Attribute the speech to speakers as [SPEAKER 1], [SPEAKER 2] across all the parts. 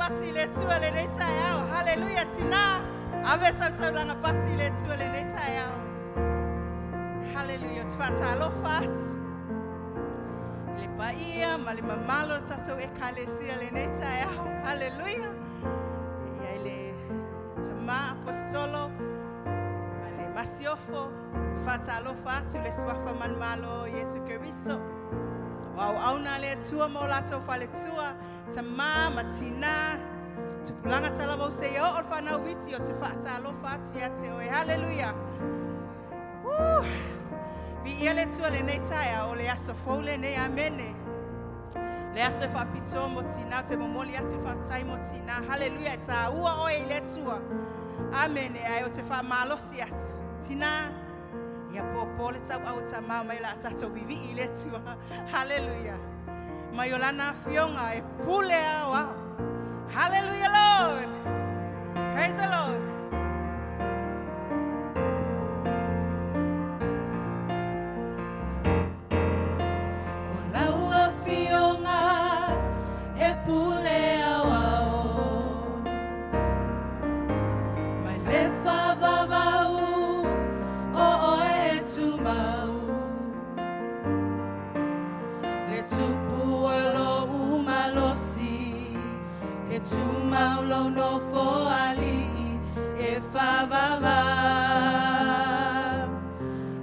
[SPEAKER 1] pati i le Atua lenei taeao. Haleluia, tinā. Ave sau taulaga pati i le Atua lenei taeao. Haleluia, ou te faatalofa atu i le paia ma le mamalu o le tatou Ekalesia lenei taeao. Haleluia. Ia i le tama aposetolo ma le masiofo, ou te faatalofa atu i le suafa manumalo o Iesu Keriso. O auauna a le Atua ma o latou faletua, tama ma tinā, tupulaga talavou seia oo i le fanau iti, ou te faatalofa atu ia te oe. Haleluia. Woo! Viia le Atua lenei taeao, o le aso fou lenei, amene. Le aso e faapitoa mo tinā, ou te momoli atu le faafetai mo tinā. Haleluia, e tāua oe i le Atua. Amene, ae ou te faamalosi atu. Tinā, ia pōpō le tauau o tamā mai o le a tatou vivii i le Atua. Haleluia. Mai o lana afioga e pule aoao. Hallelujah, Lord. Praise the Lord. O lau afioga e pule aoao mai le faavavau o oe e tumau. Le tupu o lou malosi e tumau lou nofo alii e faavavau,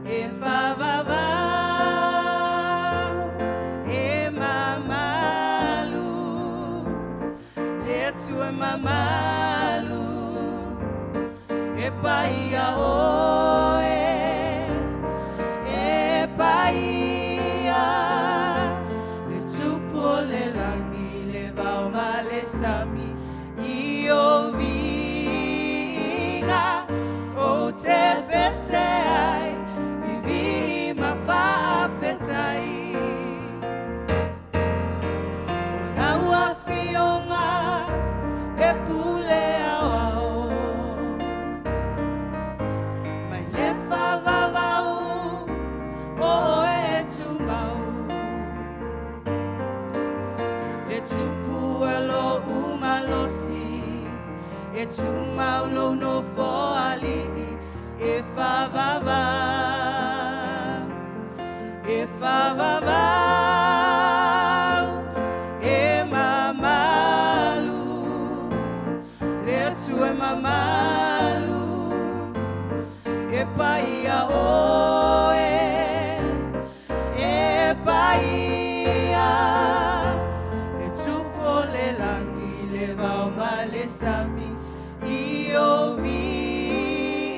[SPEAKER 1] e faavavau, e mamalu le Atua mamalu e paia oe, e paia le tupu o le lagi, le vao ma le sami i ou viiga ou te pese ai, vivii ma faafetai. O lau afioga e pule aoao mai le faavavau o oe e tumau. Le tupu o lou malosi e tumau lou nofo alii e faavavau, e faavavau, e mamalu le Atua e mamalu e paia oe, e paia le tupu o le lagi, le vao ma le sami i ou viiga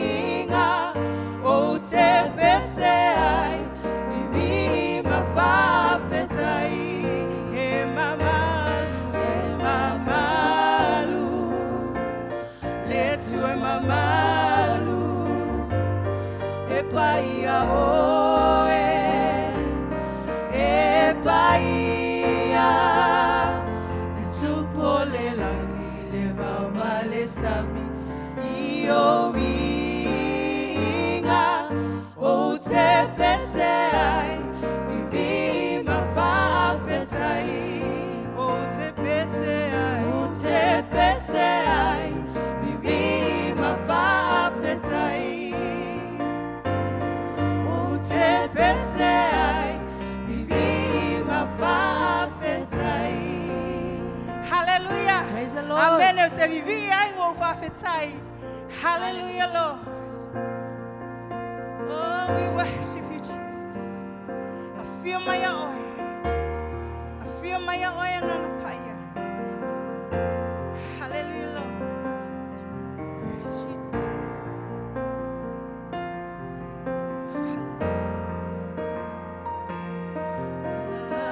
[SPEAKER 1] ou te pese ai, vivii ma faafetai. E mamalu, e mamalu le Atua e mamalu e paia oe, e paia le tupu o le lagi, le vao ma le sami i ou viiga ou te pese ai, vivii ma faafetai. Ou te pese ai, ou te pese ai, vivii ma faafetai. Ou te pese ai, vivii ma faafetai. Hallelujah.
[SPEAKER 2] Praise the Lord.
[SPEAKER 1] Amen. Ou te vivii ai ma ou faafetai. Hallelujah, Lord. Oh, we worship you, Jesus. Afio mai a oe. Afio mai a oe Agaga Paia. Hallelujah, Lord. Praise you. Hallelujah.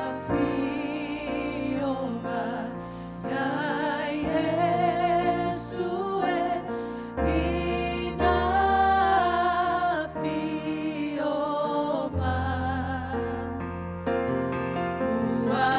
[SPEAKER 1] Afio mai ia Iesu e ina afio mai ua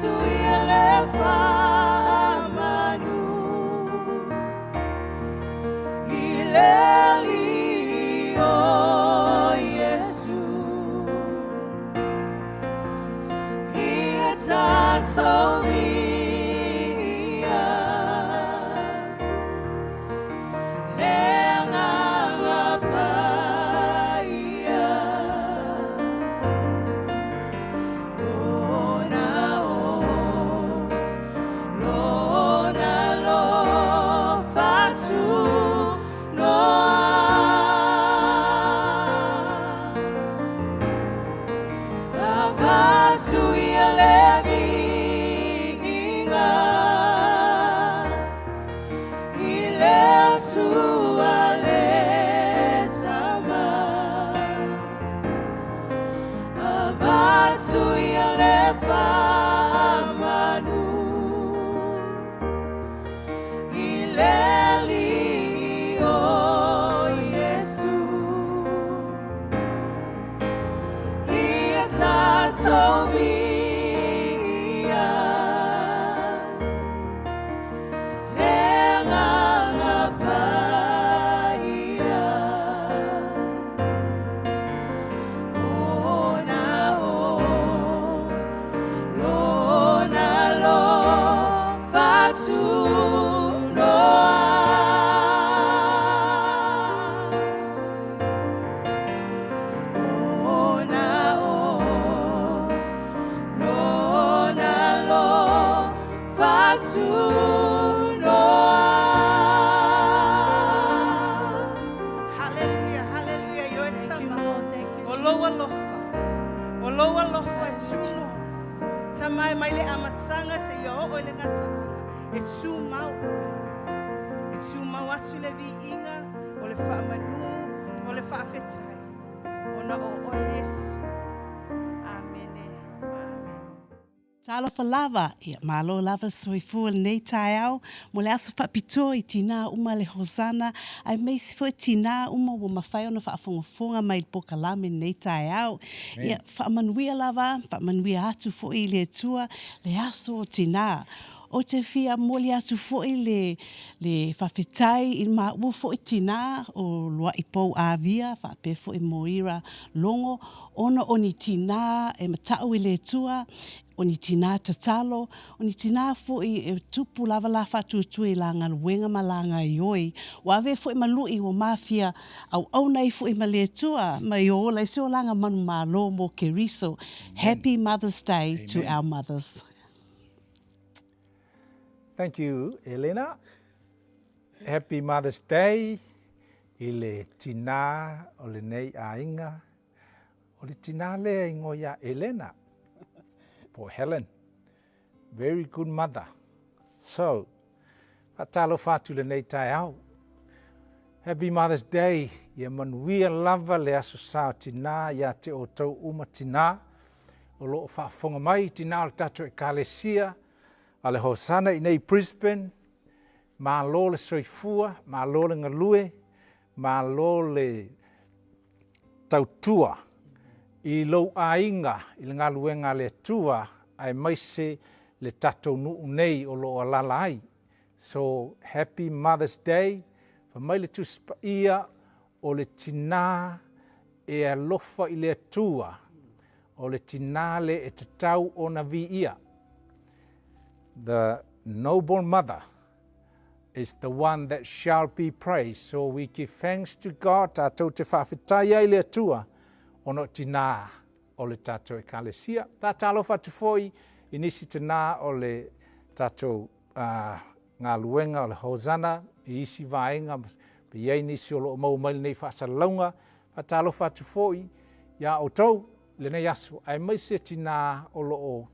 [SPEAKER 1] Avatu ia le faamanu i le Alii o Iesu. Ia tatou viia le Agaga Paia. Ona o Lona alofa tunoa. Avatu ia le viiga i le Atua le Tama. Avatu ia le faamanu i le Alii o Iesu. Ia tatou viia le Agaga Paia. Ona o Lona alofa tunoa. Ona o Lona alofa tunoa. Hallelujah, hallelujah. Ioe
[SPEAKER 2] Thank you,
[SPEAKER 1] tama.
[SPEAKER 2] Lord. Thank you,
[SPEAKER 1] O lou
[SPEAKER 2] Jesus.
[SPEAKER 1] alofa. O lou alofa e
[SPEAKER 2] Thank you,
[SPEAKER 1] tuno.
[SPEAKER 2] Jesus.
[SPEAKER 1] Tama e mai le amataga seia oo i le gataaga. E tumau oe. E tumau atu le viiga, o le faamanu, o le faafetai. Ona o oe Iesu. Amene. Amene.
[SPEAKER 3] Talofa lava, ia malo lava le soifua i lenei taeao mo le aso faapitoa i tinā uma le Hosana aemaise foi tinā uma ua mafai ona faafogafoga mai i le polokalame i lenei taeao. Ia faamanuia lava, faamanuia atu foi i le Atua le aso o tinā. Ou te fia momoli atu foi le le faafetai i maua foi tinā o Lua'i Pou Avia faapea foi Moira Logo ona o ni tinā e mata'u i le Atua, o ni tinā tatalo, o ni tinā foi e tupu lava la faatuatua i la galuega ma la gaoioi. Ua avea foi ma lu'i ua mafia auauna ai foi ma le Atua ma ia ola ai se olaga manumalo mo Keriso. Happy Mother's Day to our mothers.
[SPEAKER 4] Thank you, Elena. Happy Mother's Day i le tinā o lenei aiga. O le tinā lea e igoa ia Elena po o Helen. Very good mother. So, faatalofa atu i lenei taeao. Happy Mother's Day, ia manuia lava le Aso Sa o Tinā ia te outou uma tinā o lo o faafofoga mai, tinā o le tatou Ekalesia a le Hosana i nei Brisbane. Malo le soifua, malo le galue, malo le tautua i lou aiga i le galuega a le Atua aemaise le tatou nuu nei o lo o alala ai. So happy Mother's Day, fai mai le Tusi Paia, o le tinā e alofa i le Atua, o le tinā le e tatau ona viia. The noble mother is the one that shall be praised. So we give thanks to God, tātou te faafetai ai i le Atua, ona o tinā o le tatou Ekalesia. Tatalofa atu foi i nisi tinā o le tatou galuega o le Hosanna i isi vaega pe i ai nisi o lo o maua mai lenei faasalalauga. Faatalofa atu foi iā outou i lenei aso, aemaise tinā o lo o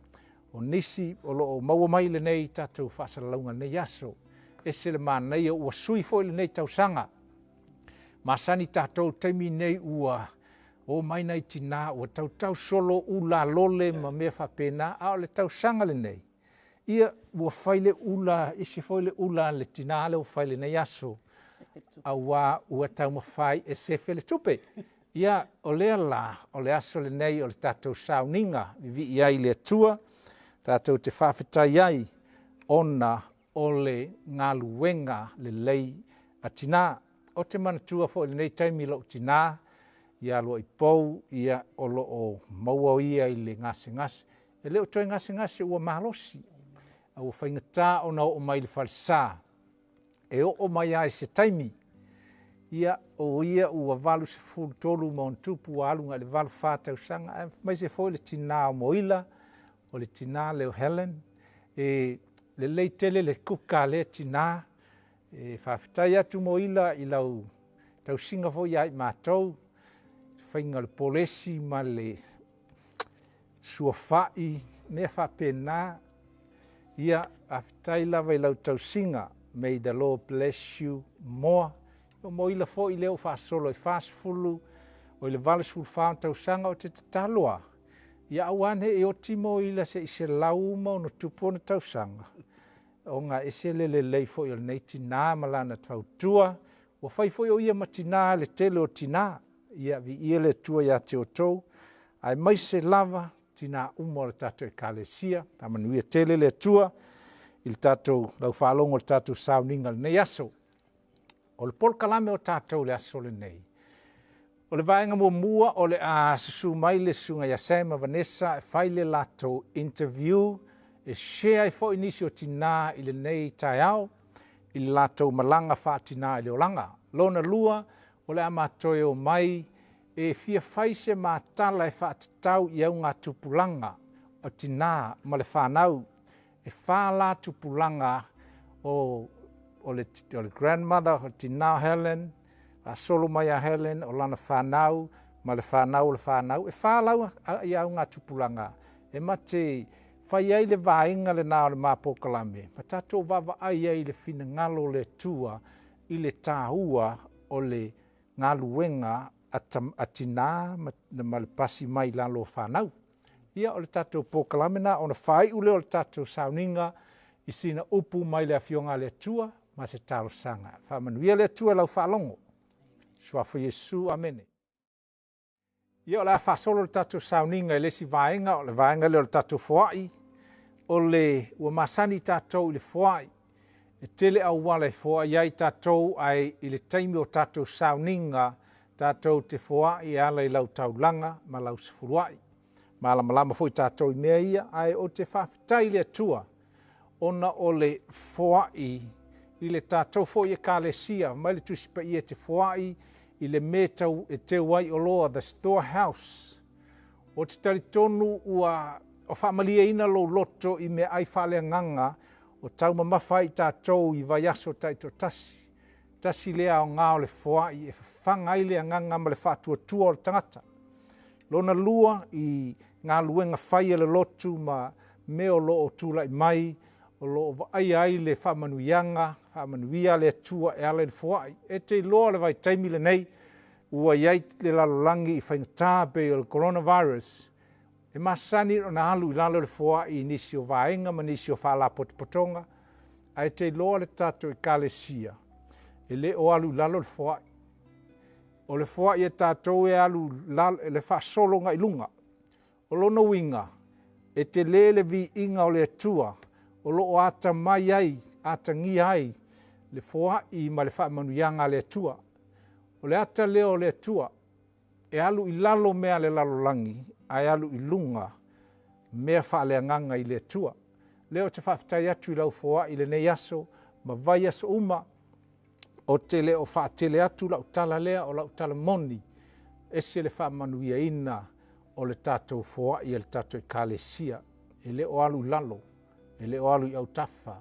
[SPEAKER 4] o nisi o lo o maua mai lenei tatou faasalalauga i lenei aso. Ese le manaia ua sui foi lenei tausaga. Masani tatou i le taimi nei ua omai nai tina ua tautau solo ula lole ma mea faapena, a o le tausaga lenei, ia ua fai le ula, ese foi le ula a le tina lea ua fai i lenei aso, aua ua taumafai e sefe le tupe. Ia, o lea la, o le aso lenei o le tatou sauniga, vivii ai i le Atua. Tatou te faafetai ai ona o le galuega lelei a tina. Ou te manatua foi i lenei taimi lou tina ia Luaipou ia o lo o maua o ia i le gasegase. E le o toe gasegase ua malosi, ae ua faigata ona oo mai i le falesa, e oo mai lava i se taimi, ia o ia ua 83+ ua alu agai i le 84 tausaga, aemaise foi le tina o Moila, o le tina lea o Helen, e lelei tele le kuka a lea tina. E faafetai atu Moila i lau tausiga foi ia i matou, i le faiga o le polesi ma le suafai, mea faapena. Ia faafetai lava i lau tausiga, may the Lord bless you more. O Moila foi lea ua faasolo i le 84 tausaga, ou te tatalo lava, ia aua ne i oti Moila se i 100+ ona tausaga, ona e ese le lelei foi o lenei tina ma lana fautua, ua fai foi o ia ma tina i le tele o tina. Ia viia le Atua ia te outou, aemaise lava tina uma o le tatou Ekalesia. Faamanuia tele le Atua i lau faalogo i le tatou sauniga i lenei aso. O le polokalame o tatou i le aso lenei, o le vaega muamua o le a susu mai le susuga ia Sam ma Vanessa e fai le latou interview, e share ai foi nisi o tina i lenei taeao i le latou malaga faatina i le olaga. Lona lua, o le a matou omai e fia fai se matala e faatatau i augatupulaga o tina ma le fanau. E fa la tupulaga o le grandmother o le tina o Helen, faasolo mai ia Helen, o lana fanau, ma le fanau o le fanau. E fa lau augatupulaga e mate fai ai le vaega lena o le ma polokalame, ma tatou vaavaai ai i le finagalo o le Atua i le taua o le galuega a tina ma le pasi mai i lalo o fanau. Ia o le tatou polokalame lena ona faaiu lea o le tatou sauniga i sina upu mai le Afioga a le Atua ma se talosaga. Faamanuia le Atua i lau faalogo. I le Suafa o Iesu, amene. Ia o le a faasolo le tatou sauniga i le isi vaega, o le vaega lea o le tatou foai. Ua masani tatou i le foai, e tele auala e foai ai tatou, ae i le taimi o tatou sauniga, tatou te foai e ala i lau taulaga ma lau sefuluai. E malamalama foi tatou i mea ia, ae ou te faafetai i le Atua ona o le foai i le tatou foi Ekalesia. Fai mai le Tusi Paia e te foai i le mea e teu ai oloa, the storehouse. Ou te talitonu ua faamalieina lou loto i meaai faaleagaga o taumamafa ai tatou i vaiaso taitoatasi. Tasi lea aoga o le foai e fafaga ai le agaga ma le faatuatua o le tagata. Lona lua, i galuega fai a le lotu ma mea o lo o tulai mai, o lo o vaaia ai le faamanuiaga, faamanuia a le Atua e ala i le foai. E te iloa o le vaitaimi lenei ua i ai le lalolagi i faigata pei o le coronavirus, e masani ona alu i lalo le foai i nisi o vaega ma nisi o faalapotopotoga, ae te iloa le tatou Ekalesia, e le o alu i lalo le foai. O le foai a tatou e alu le faasologa i luga. O lona uiga, e tele le viiga o le Atua o lo o atamai ai, atagia ai le foai ma le faamanuiaga a le Atua. O le ata lea o le Atua, e alu i lalo mea a le lalolagi, ae alu i luga mea faaleagaga i le Atua. Lea ou te faafetai atu i lau foai i lenei aso ma vaiaso uma, ou te le o faatele atu lau tala lea, o lau tala moni, e ese le faamanuiaina o le tatou foai e le tatou Ekalesia. E le o alu i lalo, e le o alu i autafa,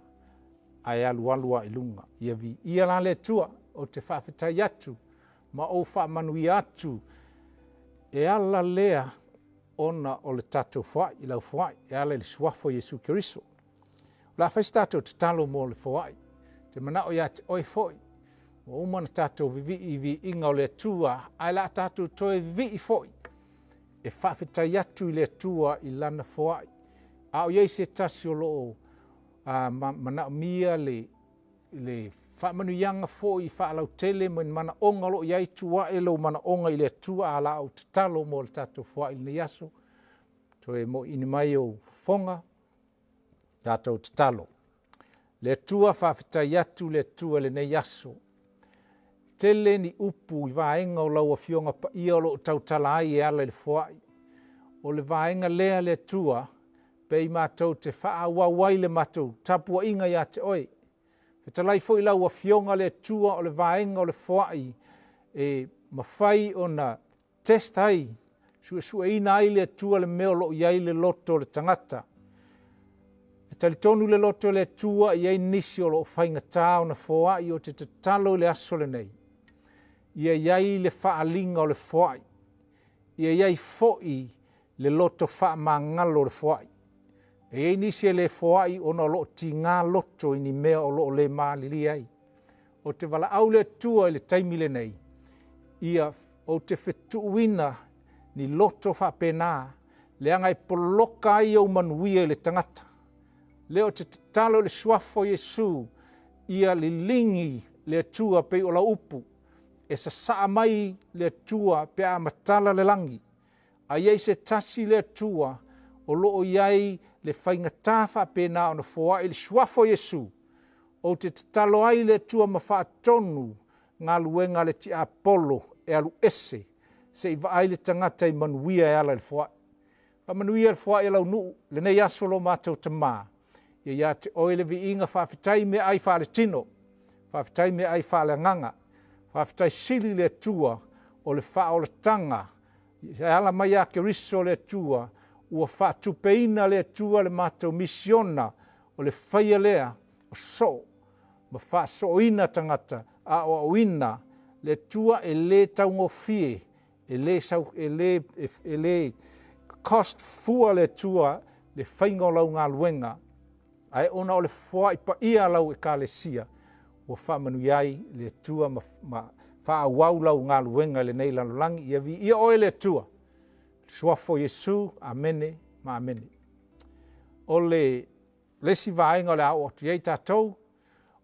[SPEAKER 4] ae alualu lava i luga. Ia viia la le Atua, ou te faafetai atu ma ou faamanuia atu, e ala lea ona o le tatou foai, i lau foai, e ala i le suafa o Iesu Keriso. O le a fai se tatou tatalo mo le foai. Ou te manao ia te oe foi, ua uma ona tatou vivii i viiga o le Atua, ae o le a tatou toe vivii foi e faafetai atu i le Atua i lana foai. A o i ai se tasi o lo o manaomia le faamanuiaga foi faalautele ma ni manaoga o lo o i ai, tuu ae lou manaoga i le Atua, ae o le a ou tatalo mo le tatou foai i lenei aso. Toe moini mai ou fofoga. Tatou tatalo. Le Atua faafetai atu le Atua i lenei aso. Tele ni upu i vaega o lau Afioga Paia o lo o tautala ai e ala i le foai. O le vaega lea le Atua, pei matou te faaauau ai le matou tapuaiga ia te Oe. Fetalai foi lau Afioga le Atua o le vaega o le foai e mafai ona test ai, suesueina ai le Atua le mea o lo o i ai le loto o le tagata. E talitonu le loto o le Atua e i ai nisi o lo o faigata ona foai o te tatalo i le aso lenei. Ia i ai le faaaliga o le foai. Ia i ai foi le loto faamagalo o le foai. E i ai nisi e le foai ona o lo o tiga loto i ni mea o lo o le malilie ai. Ou te valaau le Atua i le taimi lenei, ia ou te fetuuina ni loto faapena, leaga e poloka ai ou manuia i le tagata. Lea ou te tatalo i le Suafa o Iesu, ia liligi le Atua pei o lau upu, e sasaa mai le Atua pe a matala le lagi, A i ai se tasi le Atua o lo o i ai le faigata faapena ona foai i le Suafa o Iesu, ou te tatalo ai i le Atua ma faatonu galuega a le tiapolo e alu ese se i vaai le tagata i manuia e ala i le foai. Faamanuia le foai a lau nuu lenei aso lo matou Tama. Ia ia te oe le viiga faafetai i meaai faaletino, faafetai i meaai faaleagaga, faafetai sili i le Atua o le faaolataga e ala mai ia Keriso le Atua, ua faatupeina le Atua le matou misiona o le faia lea o soo ma faasooina tagata, aoaoina le Atua e le taugofie, e le sau, e le, e le cost fua le Atua le faiga o lau galuega, ae ona o le foai paia a lau Ekalesia, ua faamanuia ai le Atua ma, ma faaauau lau galuega i lenei lalolagi. Ia viia oe le Atua. Suafa o Iesu, amene ma amene. O le le isi vaega o le a oo atu i ai tatou,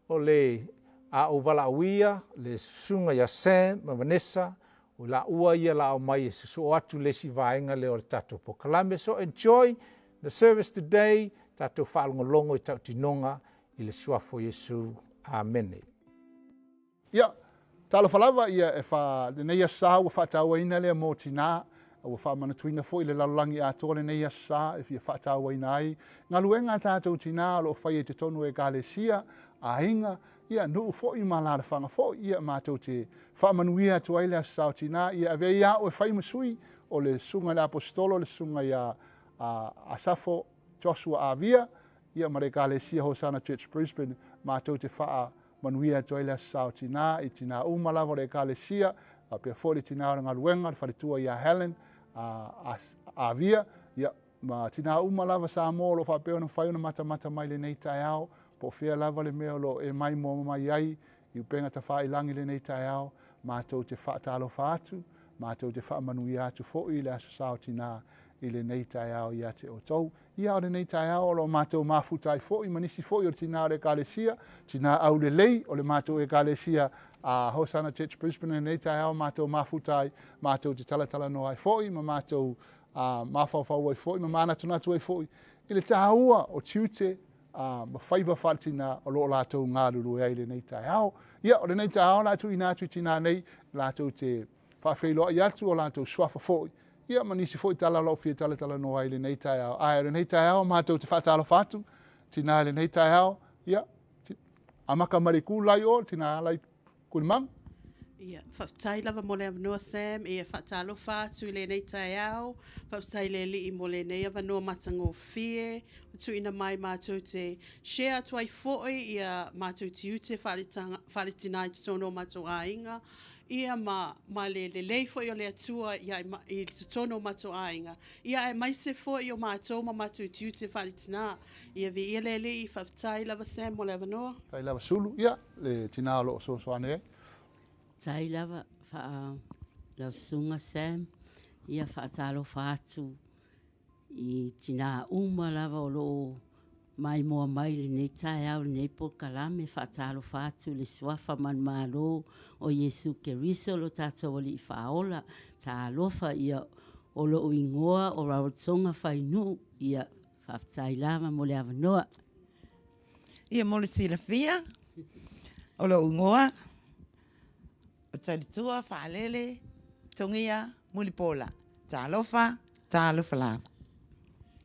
[SPEAKER 4] o le a ou valaauia le susuga ia Sam ma Vanessa, o laua ia la omai e susuo atu le isi vaega lea o le tatou polokalame. So enjoy the service today, tatou faalogologo i tautinoga i le suafa o Iesu. Amene.
[SPEAKER 2] Ia, talofa lava, ia, e fa, lenei aso sa ua faatauaina lea mo tinā, ua faamanatuina foi le lalolagi atoa lenei aso sa e fia faatauaina ai galuega a tatou tinā o lo o faia i totonu o Ekalesia, aiga, ia, nuu foi ma alaalafaga foi, ia, matou te faamanuia atu ai le aso sa o tinā, ia, avea ia au e fai ma sui o le Susuga i le Aposetolo, le Susuga ia Asafo Joshua Avia, ia, ma le Ekalesia Hosana Church Brisbane, matou te faa Manuia atu ai le Aso Sa o Tinā i tinā uma lava o le Ekalesia, faapea foi le tinā o le galuega, le faletua ia Helen Avia, ia, ma tinā uma lava Samoa o lo o faapea ona mafai ona matamata mai lenei taeao, po o fea lava le mea o lo o e maimoa mai ai i upega tafailangi lenei taeao, matou te faatalofa atu, matou te faamanuia atu foi i le Aso Sa o Tinā i lenei taeao ia te outou. Ia, o lenei taeao o lo o matou mafuta ai foi ma nisi foi o tinā o le Ekalesia, tinā aulelei o le matou Ekalesia a Hosana Church Brisbane i lenei taeao matou mafuta ai, matou te talatalanoa ai foi ma matou mafaufau ai foi ma manatunatu ai foi i le taua o tiute ma faiva faaletinā o lo o latou galulue ai i lenei taeao. Ia, o lenei taeao o le a tuuina atu i tinā nei latou te faafeiloai atu o latou suafa foi, ia ma nisi foi tala o lo o fia talatalanoa ai i lenei taeao. Ae o lenei taeao matou te faatalofa atu, tinā i lenei taeao, ia, amata mai le itu la i o, le tinā la i Kulimaga.
[SPEAKER 3] Ia, faafetai lava mo le avanoa Sam, ia faatalofa atu i lenei taeao, faafetai i le Alii mo lenei avanoa matagofie ua tuuina mai matou te share atu ai foi ia matou tiute faale-tina i totonu o matou aiga, Ia ma, ma le lelei foi o le Atua ia i totonu o matou aiga, ia aemaise foi o matou ma matou tiute faale-tina. Ia viia le Alii, faafetai lava Sam mo le avanoa.
[SPEAKER 2] Faafetai lava Sulu, ia le tina o lo o fesoasoani ai.
[SPEAKER 5] Faafetai lava faa lau susuga Sam, ia faatalofa atu i tinā uma lava o lo o maimoa mai i lenei taeao i lenei polokalame, faatalofa atu i le Suafa manumalo o Iesu Keriso lo tatou Alii Faaola, talofa ia o lou igoa o Rarotonga Fainuu, ia faafetai lava mo le avanoa.
[SPEAKER 6] Ia mo le silafia, o lou igoa, o Talitua Faalele Togia Mulipola. Talofa, talofa lava.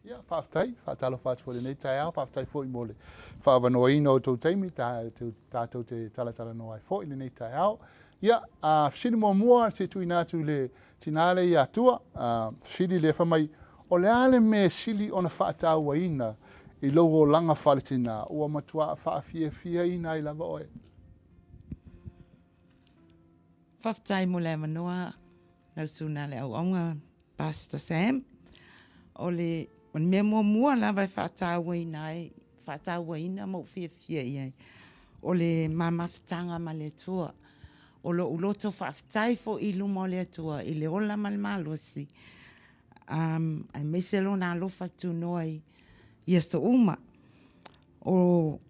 [SPEAKER 2] Ia, faafetai, faatalofa atu foi i lenei taeao, faafetai foi mo le faaavanoaina o tou taimi tatou te talatalanoa ai foi i lenei taeao. Ia, a fesili muamua se i tuuina atu i le tinā lea ia Tua, a fesili lea fai mai, o le a le mea e sili ona faatauaina i lou olaga faaletinā ua matuā faafiafiaina ai lava oe?
[SPEAKER 6] Faafetai mo le avanoa lau Susuga i le Auauna Pastor Sam. O le, o le mea muamua lava e faatauaina ai, faatauaina ma ou fiafia i ai, o le ma mafutaga ma le Atua. O lou loto faafetai foi i luma o le Atua i le ola ma le malosi, um, aemaise lona alofa tunoa i, i aso uma. O,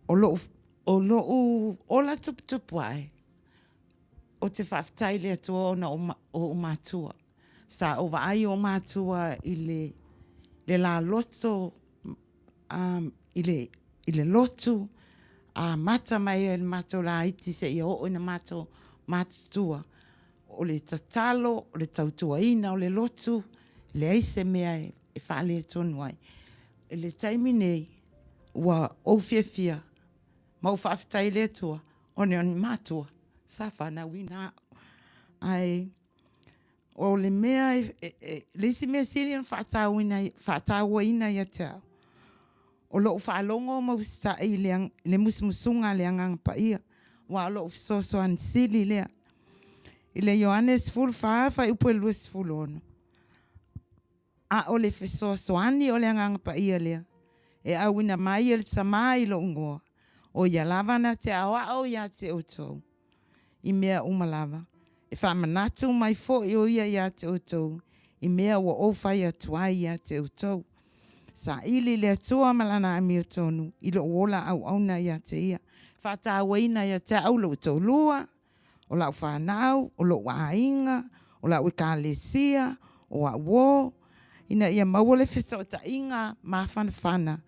[SPEAKER 6] o lou, o lou ola tuputupu ae, Ou te faafetai i le Atua ona o ou matua. Sa ou vaai ou matua i le, le laloto um, i, le, i le lotu, amata mai ai le matou laiti seia oo ina matou matutua. O le tatalo, o le tautuaina o le lotu, leai se mea e, e faaletonu ai. I le taimi nei, ua ou fiafia ma ou faafetai i le Atua ona o ni matua sa fanauina au. Ae o le mea, e, e, le isi mea sili ona faatauina, faatauaina ia te au, o lou faalogo ma usitai i le, le musumusuga a le Agaga Paia, aua o lou fesoasoani sili lea. I le Ioane 14, fuaiupu e 26, A o le fesoasoani o le Agaga Paia lea, e auina mai e le Tama i lou igoa, o ia lava na te aoao ia te outou i mea uma lava, e faamanatu mai foi o ia ia te outou i mea ua ou fai atu ai ia te outou. Saili le Atua ma lana amiotonu i lou ola auauna ia te ia, faatauaina ia te au lou toalua, o lau fanau, o lou aiga, o lau ekalesia, o au uo, ina ia maua le fesootaiga mafanafana,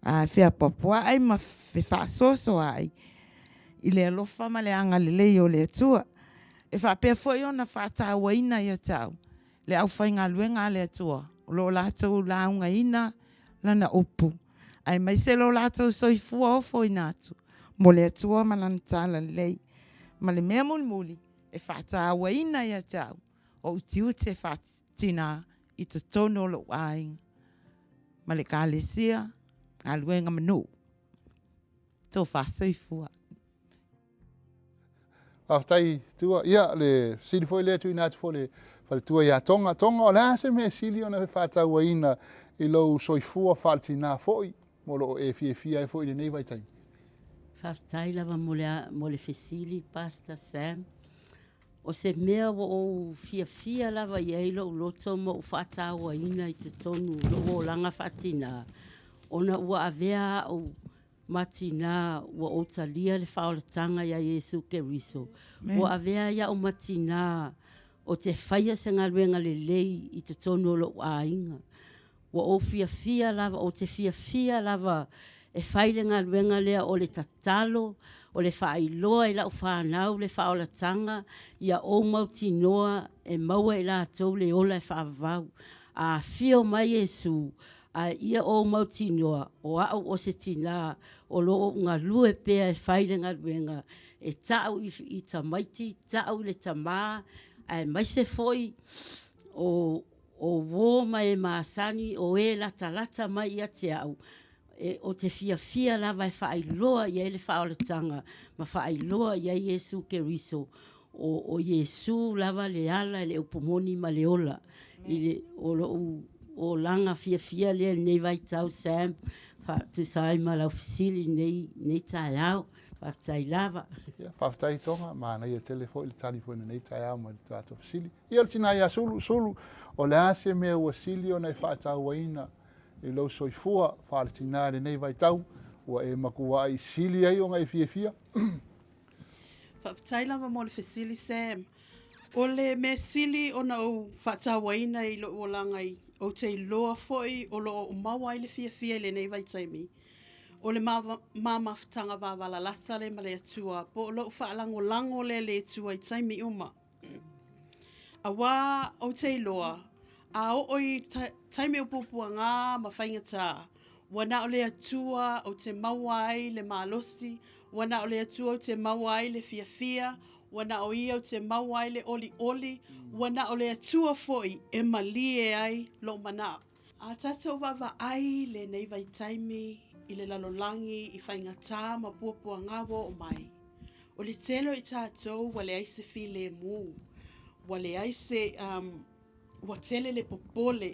[SPEAKER 6] a feapuapua'i ma fefaasoasoa'i i le alofa ma le agalelei o le Atua. E faapea foi ona faatauaina ia te au le aufaigaluega a le Atua o lo o latou laugaina Lana upu, aemaise lo latou soifua ofoina atu mo le Atua ma Lana talalelei. Ma le mea mulimuli, e faatauaina ia te au ou tiute faa-tina i totonu o lou aiga ma le Ekalesia, galuega ma nuu. Tofa soifua.
[SPEAKER 2] Faafetai Tua. Ia, le fesili foi lea tuuina atu foi le faletua ia Tonga. Tonga, o le a se mea sili ona faatauaina i lou soifua faaletinā foi ma o lo o e fiafia ai foi i lenei vaitaimi?
[SPEAKER 5] Faafetai lava mo le, mo le fesili, Pastor Sam. O se mea ua ou fiafia lava i ai lou loto ma ou faatauaina i totonu o lou olaga faatinā, ona ua avea au ma tinā ua ou talia le faaolataga iā Iesu Keriso, ua avea ai au ma tinā o te faia se galuega lelei i totonu o lou aiga. Ua ou fiafia lava, ou te fiafia lava e fai le galuega lea o le tatalo, o le faailoa i lau fanau le faaolataga ia ou mautinoa e maua e i latou le ola e faavavau. A afio mai Iesu, A ia ou mautinoa, o au o se tinā o lo o galue pea e fai le galuega e ta'u i, i tamaiti, ta'u i le tamā, aemaise foi o, o uō ma e masani, o e latalata mai ia te au, e, ou te fiafia lava e faailoa i ai le faaolataga ma faailoa i ai Iesu Keriso, O, o Iesu lava le ala, le upu moni ma le ola. I le, o lou olaga fiafia lea i lenei vaitau, Sam, faatusa ai ma lau fesili i lenei, lenei taeao. Faafetai lava.
[SPEAKER 2] Ia, faafetai Tonga, manaia tele foi le tali foi i lenei taeao mai le tatou fesili. Ia, o le tina ia Sulu, Sulu, o le a se mea ua sili ona e faatauaina i lou soifua faale-tina i lenei vaitau, ua e matuai sili ai ona e fiafia?
[SPEAKER 1] Faafetai lava mo le fesili Sam. O le mea sili ona ou faatauaina i lou olaga i ou te iloa foi o lo o ou maua ai le fiafia i lenei vaitaimi,
[SPEAKER 3] O le ma mafutaga vavalalata lea ma le Atua, po o lou faalagolago lea i le Atua i taimi uma. Auā ou te iloa, a oo i taimi o puapuagā ma faigatā, ua na o le Atua ou te maua ai le malosi, ua na o le Atua ou te maua ai le fiafia, ua na o Ia ou te maua ai le olioli, ua na o le Atua foi e malie ai lou manao. A tatou vaavaai i lenei vaitaimi i le lalolagi i faigatā ma puapuagā ua oo mai, o le tele o i tatou ua leai se filemu, ua leai se, um, ua tele le popole,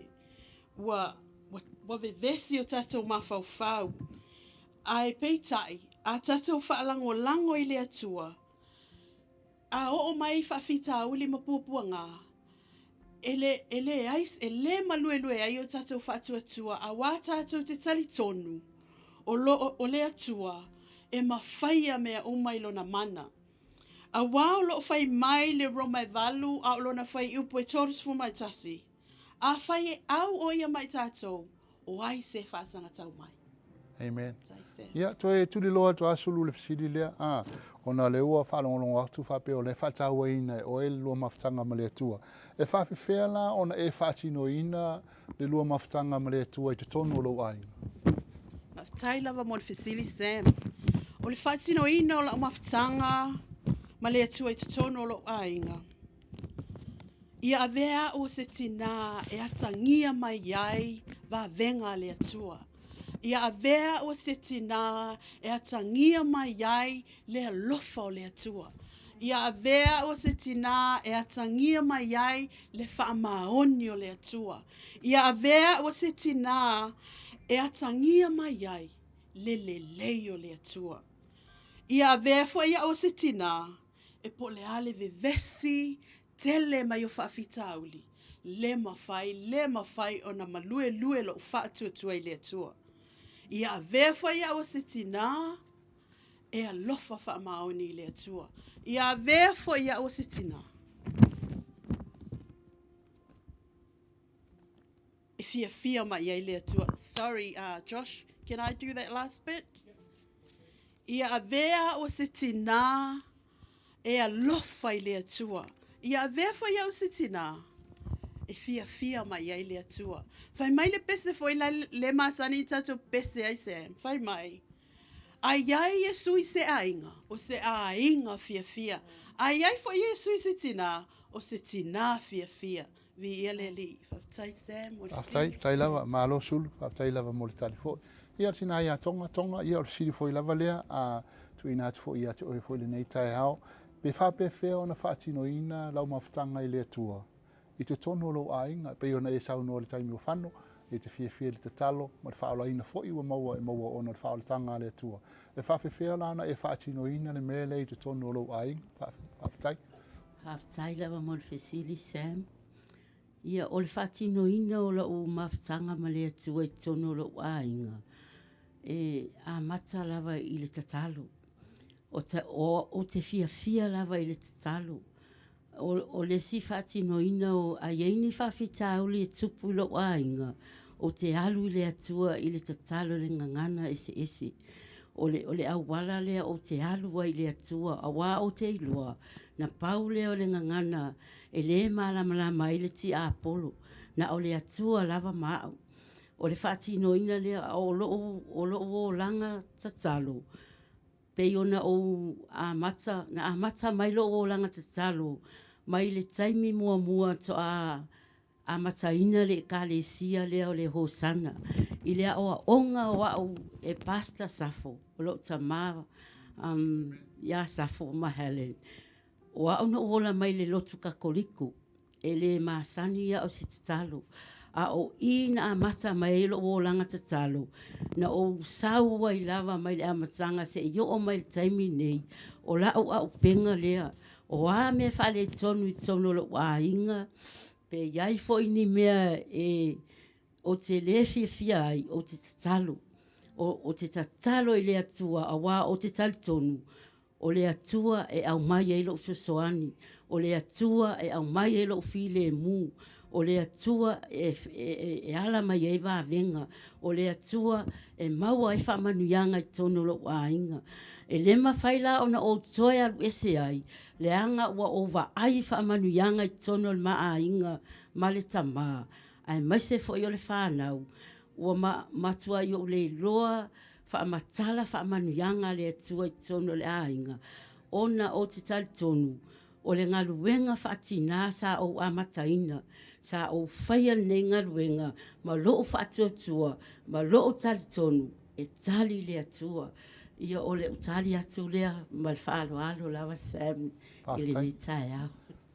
[SPEAKER 3] ua, ua, ua vevesi o tatou mafaufau. Ae peitai, a tatou faalagolago i le Atua, A oo mai faafitauli ma puapuagā, e le, e leai, e le maluelue ai o tatou faatuatua auā tatou te talitonu o lo o, o le Atua e mafaia mea uma i Lona mana. Auā o lo o fai mai le Roma e valu a o lona fuaiupu e 31, Afai e au o ia ma i tatou, o ai se faasagatau mai?
[SPEAKER 2] Amen. Ia, toe tuliloa atu lava Sulu i le fesili lea, a, ona o lea ua faalogologo atu faapea o lea e faatauaina e oe le lua mafutaga ma le Atua. E faafefea la ona e faatinoina le lua mafutaga ma le Atua i totonu o lou aiga?
[SPEAKER 3] Faafetai lava mo le fesili Sam. O le faatinoina o lau mafutaga ma le Atua i totonu o lou aiga, Ia avea au o se tinā e atagia mai ai vavega a le Atua. Ia avea au o se tinā e atagia mai ai le alofa o le Atua. Ia avea au o se tinā e atagia mai ai le faamaoni o le Atua. Ia avea au o se tinā e atagia mai ai le lelei o le Atua. Ia avea foi au o se tinā E po o le a le vevesi tele mai o faafitauli, le mafai, le mafai ona maluelue lou faatuatua i le Atua. Ia avea foi au o se tinā e alofa faamaoni i le Atua. Ia avea foi au o se tinā e fiafia mai ai le Atua. Sorry, uh, Josh, can I do that last bit? Ia avea au o se tinā e alofa i le Atua. Ia avea foi au o se tinā e fiafia mai ai le Atua. Fai mai le pese foi la le masani i tatou pese ai Sam. Fai mai. A i ai Iesu i se aiga, o se aiga fiafia. A i ai foi Iesu i se tinā, o se tinā fiafia. Viia le Alii. Faafetai Sam mo le fesili.
[SPEAKER 2] Faafetai, faafetai lava. Malo Sulu, faafetai lava mo le tali foi. Ia, o le tina ia Tonga, Tonga, ia o le fesili foi lava lea, a tuuina atu foi ia te oe foi i lenei taeao, pe faapefea ona faatinoina lau mafutaga i le Atua i totonu o lou aiga, e pei ona e saunoa i le taimi o Fano, e te fiafia i le tatalo ma le faaolaina foi ua maua e maua ona o le faaolataga a le Atua. E faafefea la ona e faatinoina le mea lea i totonu o lou aiga? Faafetai.
[SPEAKER 5] Faafetai lava mo le fesili Sam. Ia, o le faatinoina o lou mafutaga ma le Atua i totonu o lou aiga, e amata lava i le tatalo. O ta, o, ou te fiafia lava i le tatalo. O, o le isi faatinoina o, a i ai ni faafitauli e tupu i lou aiga, ou te alu i le Atua i le tatalo i le gagana eseese. O le, o le auala lea ou te alu ai i le Atua, auā ou te iloa, na pau lea o le gagana e lē malamalama ai le tiapolo, na o le Atua lava ma au. O le faatinoina lea, a o lou, o lou olaga tatalo, pei ona ou amata, na amata mai lou olaga tatalo mai le taimi muamua toa amataina le Ekalesia lea o le Hosana i le aoaoga o au e Pastor Safo, o lou tama um, ia Safo ma Helen. O au na ou ola mai le lotu Katoliko, e le masani au i se tatalo. A o i na amata mai ai lou olaga tatalo, na ou sau ai lava mai le amataga seia oo mai le taimi nei, o lau aupega lea, O a mea faaletonu i totonu o lou aiga, pe i ai foi ni mea e ou te lē fiafia ai, ou te tatalo. O, ou te tatalo i le Atua, auā ou te talitonu, o le Atua e aumai ai lou fesoasoani, o le Atua e aumai ai lou filemu. O le Atua e, e, e ala mai ai vavega. O le Atua e maua ai faamanuiaga i totonu o lou aiga. E le mafai la ona ou toe alu ese ai, leaga ua ou vaai i faamanuiaga i totonu o le ma aiga ma le tama, aemaise foi o le fanau. Ua ma, matuai ou le iloa faamatala faamanuiaga a le Atua i totonu o le aiga, ona ou te talitonu O le galuega faatinā sa ou amataina, sa ou faia lenei galuega ma lou faatuatua ma lou talitonu e tali le Atua. Ia o le tali atu lea ma le faaaloalo lava Sam i lenei taeao.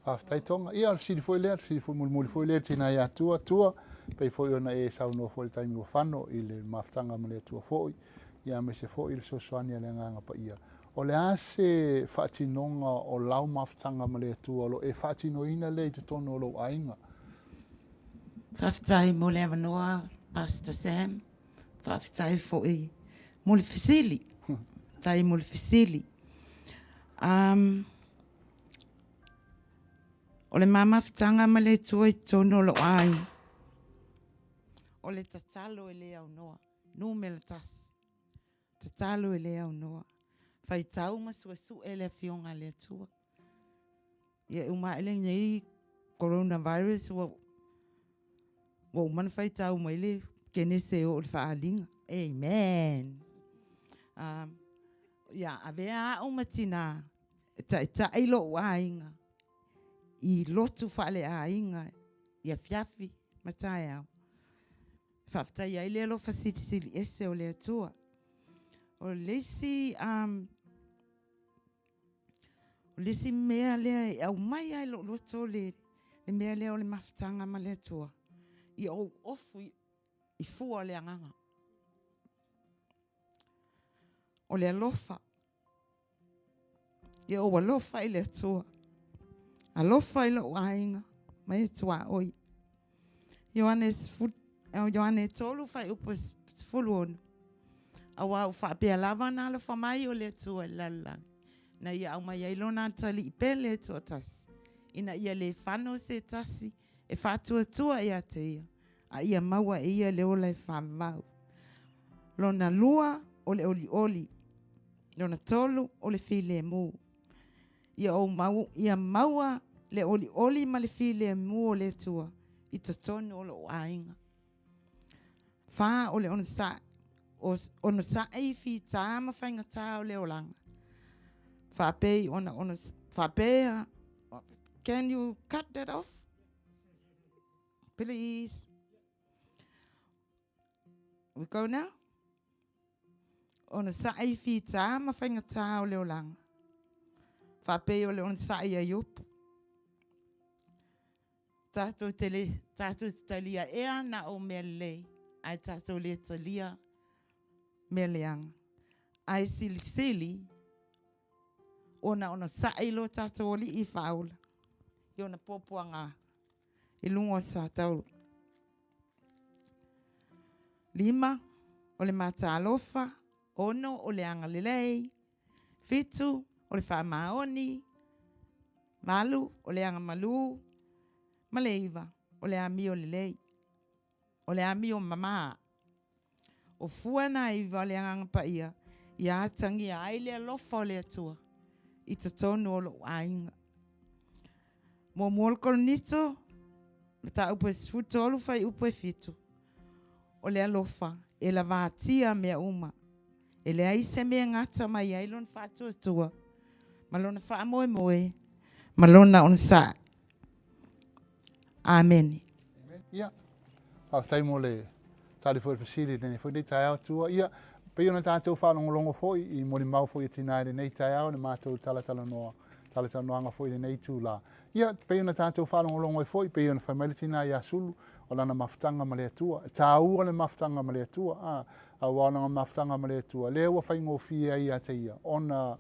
[SPEAKER 2] Faafetai Tonga. Ia o le fesili foi lea, o le fesili foi mulimuli foi lea i le tina ia Tua. Tua, pei foi ona e saunoa foi i le taimi ua fano i le mafutaga ma le Atua foi, ia aemaise foi le fesoasoani a le Agaga Paia. O le a se faatinoga o lau mafutaga ma le Atua o lo o e faatinoina lea i totonu o lou aiga?
[SPEAKER 6] Faafetai mo le avanoa Pastor Sam. Faafetai foi mo le fesili. Faafetai mo le fesili. Um, o le ma mafutaga ma le Atua i totonu o lou aiga, o le tatalo e le aunoa, numera tasi. Tatalo e le aunoa. Faitau ma suesue le Afioga a le Atua. Ia e uma ae lenei coronavirus ua ua uma ona faitau mai le Kenese e oo i le faaaliga. Amen. Um, ia, avea au ma tinā e taitai lou aiga i lotu faaleaiga i afiafi ma taeao. Faafetai ai le alofa silisili ese o le Atua. O le isi, um, o le isi mea lea e aumai ai lou loto le, le mea lea o le mafutaga ma le Atua, ia ou ofu i, i fua o le agaga. O le alofa, Ia ou alofa i le Atua. Alofa i lou aiga ma e tuaoi. Ioane, Ioane 3 fuaiupu 16. Aua ua faapea lava ona alofa mai o le Atua i le lalolagi, na ia aumai ai lona Atalii pele e toatasi, ina ia le fano se tasi e faatuatua ia te ia, a ia maua e ia le ola e faavavau. Lona lua, o le olioli. Lona tolu, o le filemu. Ia, ou mau, ia maua le olioli ma le filemu o le Atua i totonu o lou aiga. Fa, o le onosai, onosai fitā ma faigatā o le olaga. Faapei ona onos, faapea, can you cut that off? Please. We go now? Onosai fitā ma faigatā o le olaga. Faapei o le onosai a Iopu. Tātou te, le, tātou te talia ea na o mea lelei, ae tātou le talia mea leaga. Ae silisili ona onosai lo tātou alii faaola i ona puapuaga i luga o Satauro. Lima, o le matalofa. Ono, o le agalelei. Fitu, o le faamaoni. Malu, o le agamalu. Ma le iva, o le amio lelei. O le amio mamā. O fua na iva o le Agaga Paia ia atagia ai le alofa o le Atua i totonu o lou aiga. Muamua o le Korinito, mataupu e 13 fuaiupu e 7, o le alofa e lavatia mea uma, e leai se mea e gata mai ai lona faatuatua ma lona faamoemoe ma lona onosai. Amene.
[SPEAKER 2] Ia, faafetai mo le tali foi i le fesili i lenei foi nei taeao tua. Ia, pei ona tatou faalogologo foi i molimau foi e tina i lenei taeao le matou talatalanoa, talatalanoaga foi i lenei itula. Ia, pei ona tatou faalogologo ai foi, pei ona fai mai le tina ia Sulu, o lana mafutaga ma le Atua. E taua le mafutaga ma le Atua, a, aua o lana mafutaga ma le Atua, lea ua faigofie ai ia te ia, ona,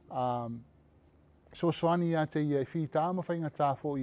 [SPEAKER 2] a, fesoasoani ia te ia e fitā ma faigatā foi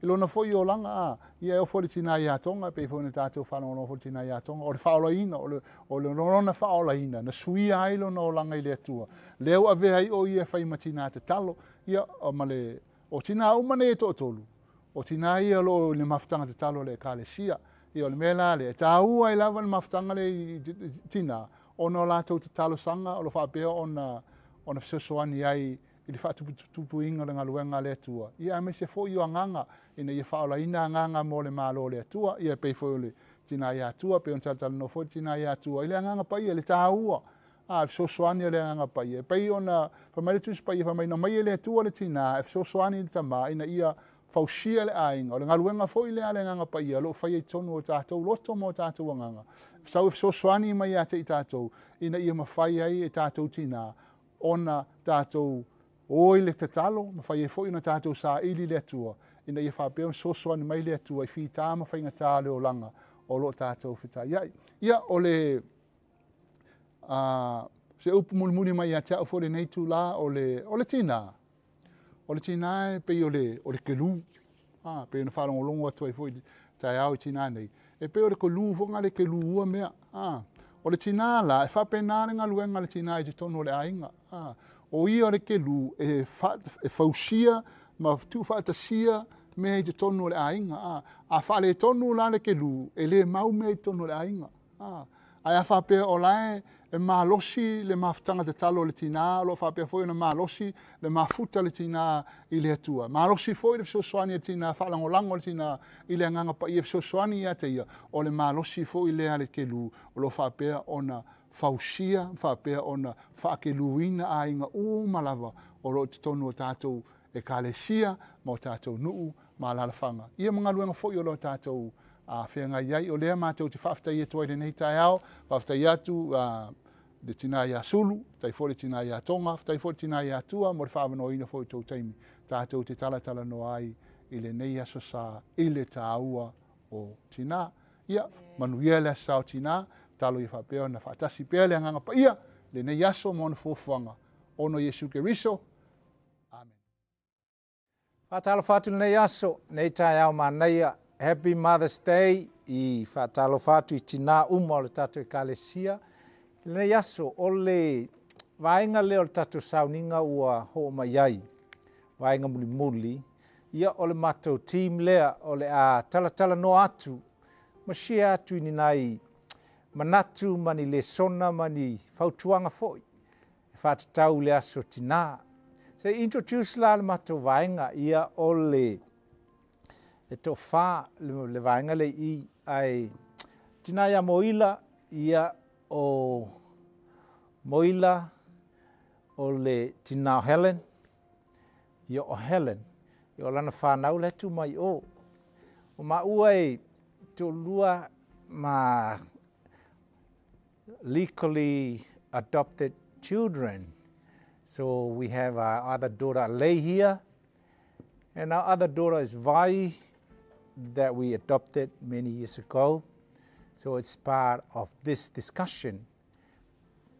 [SPEAKER 2] i lona foi olaga, a, ia e oo foi i le tina ia Tonga, e pei foi ona tatou faalogologo foi i le tina ia Tonga, o le faaolaina, o le, o le lona faaolaina, na suia ai lona olaga i le Atua, lea ua avea ai o ia e fai ma tina tatalo, ia, ma le, o tina uma nei e toatolu, O tinā ia o lo o i le mafutaga tatalo a le Ekalesia. Ia, o le mea la lea, e tāua ai lava le mafutaga lea i tinā, ona o latou tatalosaga o lo o faapea ona ona fesoasoani ai i le faatuputupuina o le galuega a le Atua, ia aemaise foi o agaga ina ia faaolaina agaga mo le Malo o le Atua. Ia e pei foi o le Tina ia Atua, pei ona talatalanoa foi le Tina ia Atua i le Agaga Paia, i le tāua a fesoasoani a le Agaga Paia. E pei ona fai mai le Tusi Paia, fai mai na aumai e le Atua le Tina e fesoasoani i le Tama ina ia fausia le aiga. O le galuega foi lea a le Agaga Paia o lo o faia i totonu o tatou loto ma o tatou agaga, sau e fesoasoani mai ia te i tatou ina ia mafai ai e tatou tina ona tatou o i le tatalo, mafai ai foi ona tatou saili i le Atua ina ia faapea ona fesoasoani mai le Atua i fita ma faigata o le olaga o lo o tatou fetaiai. Ia, o le se upu mulimuli mai ia te au foi lenei itula, o le, o le tinā, o le tinā e pei o le, o le kelu, a, pei ona faalogologo atu ai foi i le taeao i tinā nei, e pei o le kelu foi lena le kelu ua mea, a, o le tinā la, e faapena le galuega a le tinā i totonu o le aiga, a, o ia o le kelu e, fa, e fausia ma tuufaatasia mea i totonu o le aiga, a, a faaletonu la le kelu, e le mau mea i totonu o le aiga. A, ae a faapea o la e, e malosi le mafutaga tatalo a le tinā, o lo o faapea foi ona malosi le mafuta a le tinā i le Atua. Malosi foi le fesoasoani a le tinā, faalagolago a le tinā i le Agaga Paia e fesoasoani ia te ia, o le malosi foi lea a le kelu o lo o faapea ona fausia ma faapea ona faakeluina aiga uma lava o lo o i totonu o tatou Ekalesia ma o tatou nuu ma alaalafaga, ia ma galuega foi o lo o tatou feagai ai. O lea matou te faafetai atu ai i lenei taeao, faafetai atu le tina ia Sulu, faafetai foi le tina ia Tonga, faafetai foi le tina ia Tua mo le faaavanoaina foi o tou taimi tatou te talatalanoa ai i lenei aso sa i le taua o tina. Ia, manuia le aso sa o tina, talo ia faapea ona faatasi pea le Agaga Paia i lenei aso ma ona fuafuaga, ona o Iesu Keriso. Amen.
[SPEAKER 4] Faatalofa atu lenei aso, nei taeao manaia. Happy Mother's Day i faatalofa atu i tinā uma o le tatou ekalesia. I lenei aso, o le vaega lea o le tatou sauniga ua hoo mai ai, vaega mulimuli, ia o le matou team lea o le a talatalanoa atu ma share atu i ni nai manatu ma ni lesona ma ni fautuaga foi e faatatau i le aso tinā. Se i introduce la le matou vaega, ia o le e toafa le, le vaega le i ae tinā ia Moila, ia o Moila o le tinā o Helen, ia o Helen, ia o lana whanau le tu mai o. O maua e toalua ma legally adopted children. So we have our other daughter Lei here, and our other daughter is Vai that we adopted many years ago. So it's part of this discussion.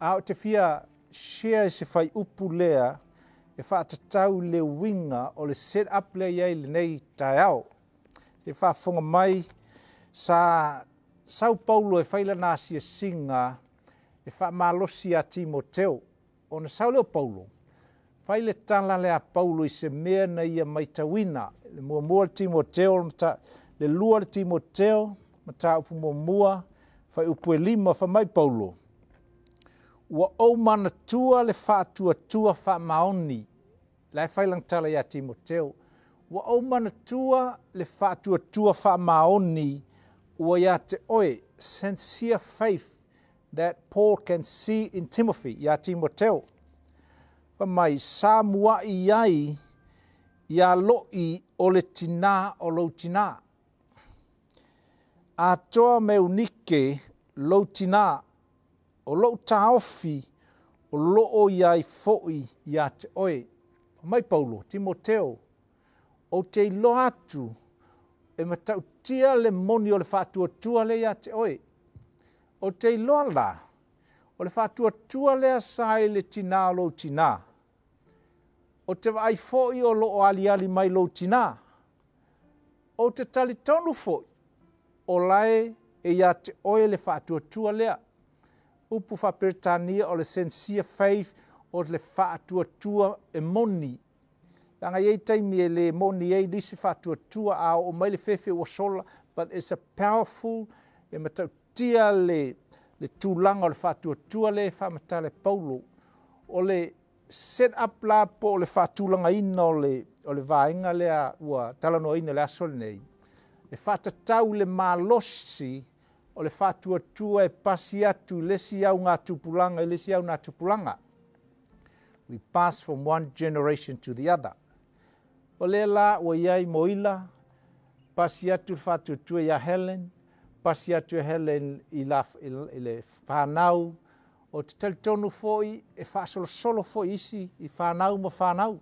[SPEAKER 4] A o te fia share se whai upu lea e whaatatau le winga o le set up lea iai lenei taeao. Se whaafonga mai sa Sau Paulo e fai lana asiasiga e faamalosi iā Timoteo. Ona sau lea o Paulo, fai le tala lea a Paulo i se mea na ia maitauina, le muamua le Timoteo, le lua le Timoteo, mataupu muamua, fuaiupu e lima, fai mai Paulo, Ua ou manatua le faatuatua faamaoni La e fai lana tala iā Timoteo, Ua ou manatua le faatuatua faamaoni ua iā te oe, sincere faith that Paul can see in Timothy, iā Timoteo. Fai mai, sa muaʻi ai iā Loʻi o le tinā o lou tinā. Atoa me Eunike lou tinā O loʻu taofi o loo i ai foʻi iā te oe. Fai mai Paulo, Timoteo, ou te iloa atu e matautia le moni o le faatuatua lea iā te oe. Ou te iloa la, o le faatuatua lea sa i le tinā o lou tinā. Ou te vaai foʻi o loo aliali mai lou tinā. Ou te talitonu foʻi, o lae e iā te oe le faatuatua lea. Upu faa-Peretania o le sincere faith o le faatuatua e moni. Leaga e i ai taimi e le moni ai nisi faatuatua a oo mai le fefe ua sola, but it's a powerful, e matautia le, le tulaga o le faatuatua lea e faamatala e Paulo. O le set up la po o le faatulagaina o le, o le vaega lea ua talanoaina i le aso lenei, e faatatau i le malosi o le faatuatua e pasi atu i le isi augatupulaga i le isi augatupulaga. We pass from one generation to the other. O lea la ua i ai Moila, pasi atu le faatuatua ia Helen, pasi atu e Helen i, la, i, i le whanau, o te talitonu foi e faasolosolo foi isi i whanau ma whanau.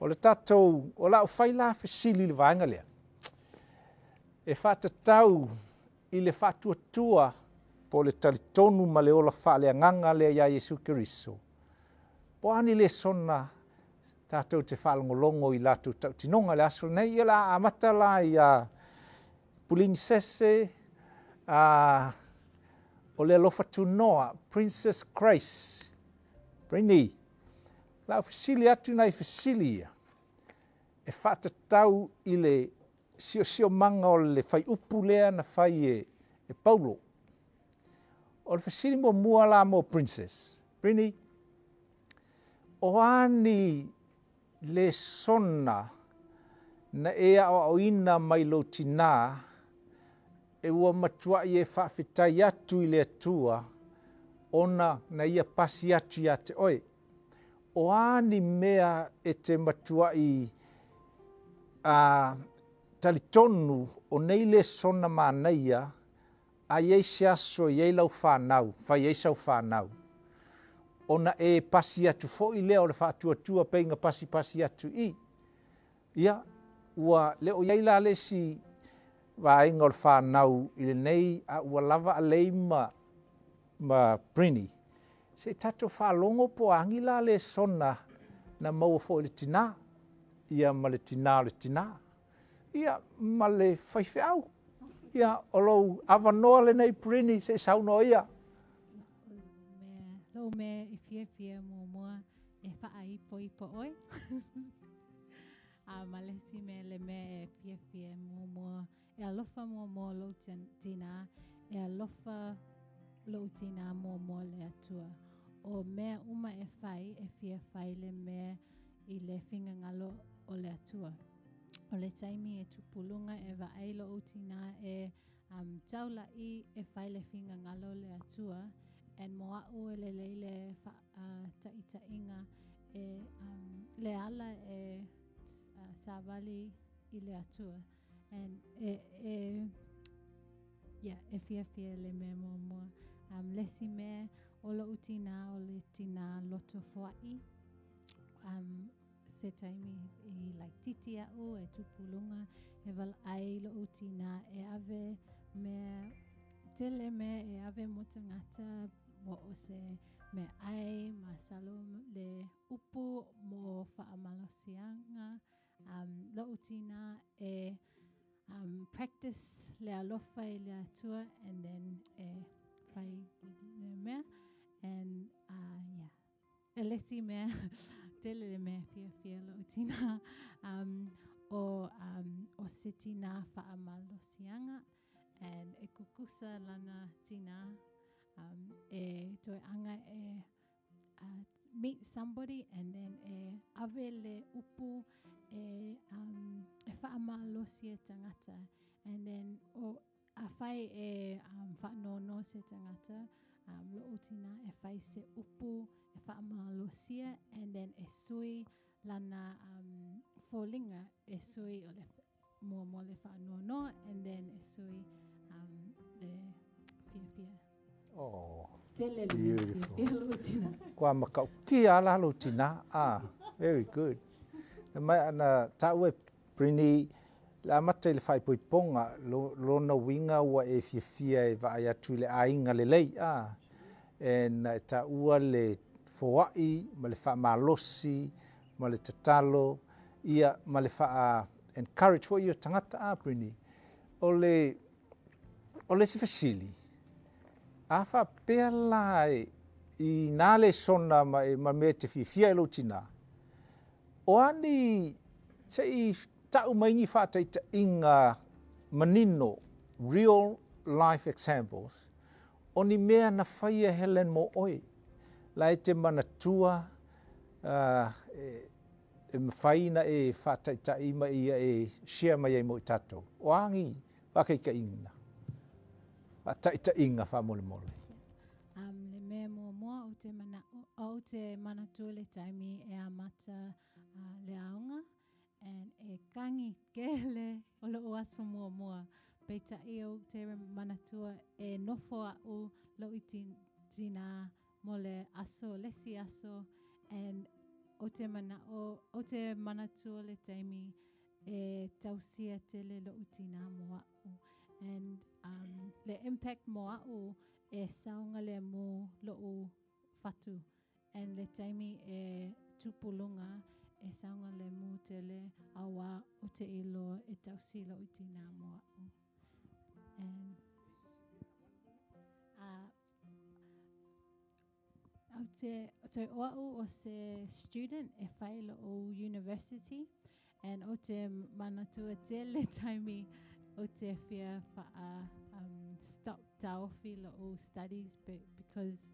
[SPEAKER 4] O le tatou, o lau fai la fesili i le vaega lea. E faatatau i le faatuatua po o le talitonu ma le ola faaleagaga lea iā Iesu Keriso, po o a ni lesona tatou te faalogologo i latou tautinoga i le aso lenei. Ia o le a amata la iā Pulinisese, a, o le alofa tunoa, Princess Grace, Brini, la u fesili atu nai fesili ia, e faatatau i le siosiomaga o le faiupu lea na fai e, e Paulo. O le fesili muamua la mo Princess. Brini, o a ni lesona na e aoaoina mai lou tinā e ua matuai e faafetai atu i le Atua ona na ia pasi atu ia te oe. O a ni mea e te matuai a talitonu o nei lesona manaia a i ai se aso e i ai lau fanau, fai ai sau fanau, ona e pasi atu foi lea o le faatuatua pei na pasipasi atu i. Ia, ua le o i ai la le isi vaega o le fanau i lenei a ua lava a lei ma ma Brini, se i tatou faalogo po o a ni la lesona na maua foi i le tinā, ia ma le tinā o le tinā, ia ma le faifeau. Ia, o lou avanoa lenei Brini, se i saunoa ia.
[SPEAKER 7] Lou mea i fiafia muamua e faaipoipo oe. A ma le isi mea le mea e fiafia muamua E alofa muamua lou tinā, e alofa lou tinā muamua le Atua. O mea uma e fai, e fia fai le mea i le finagalo o le Atua. O le taimi e tupuluga e vaai lou tinā e um, taula'i e fai le finagalo o le Atua, and mo a'u e lelei le fa, uh, ta'ita'iga e um, le ala e uh, savali i le Atua. And e, e, yeah, e fiafia le mea muamua. Um, le isi mea, o lo'u tinā, o le tinā loto foa'i. Um, se taimi i laititi a'u e tupuluga, e valaai lo'u tinā e ave mea, tele mea e ave mo tagata, po o se mea'ai, masalo le upu mo fa'amalosiaga, Um, lo'u tinā e um, practice le alofa i le Atua and then e fai le mea. And uh, yeah. E le isi mea, tele le mea fiafia lo'u tinā, um, o, um, o se tinā fa'amalosiaga and e kukusa lana tinā um, e toe aga e uh, meet somebody and then e ave le upu e, um, e whaamalosi e tangata. And then o, a whai e um, whaanono se tangata, um, lo utina e whai se upu e whaamalosia and then e sui lana um, fōlinga e sui o le muamua le whaanono and then e sui um, le fiafia.
[SPEAKER 4] Oh, beautiful. Kua makaukia ala lou tinā. Ah, very good. Na mai ana tāua e Brini, le amata i le faaipoipoga, lona uiga ua e fiafia e vaai atu i le aiga lelei. Ah, and e tāua le foai ma le faamalosi ma le tatalo, ia ma le faa encourage foi i o tagata. Ah, Brini, o le O le isi fesili, a faapea la e, i nā lesona ma, e, ma mea e te fiafia e lou tinā, O a ni, se i ta'u mai ni fa'ataita'iga manino, real life examples, o ni mea na faia e Helen mo oe, la e te manatua e mafai na e fa'ataita'i ma ia e share mai ai mo i tatou. O a ni fa'ataita'iga, fa'ataita'iga fa'amolemole?
[SPEAKER 7] Um, le mea muamua ou te mana'o, ou te manatua le taimi e amata le aoga, and e kagi tele o lo'u aso muamua. Peitai ou te manatua e nofo a'u lo'u tinā mo le aso le isi aso and ou te mana'o ou te manatua le taimi e tausia tele lo'u tinā mo a'u. And le impact mo a'u e saogalemu lo'u fatu. And le taimi e tupu luga e saogalemu tele auā ou te iloa e tausi lo'u tinā mo a'u. And ou te, so o a'u o se student e fai lo'u university and ou te manatua tele taimi ou te fia fa'a stop taofi lo'u studies because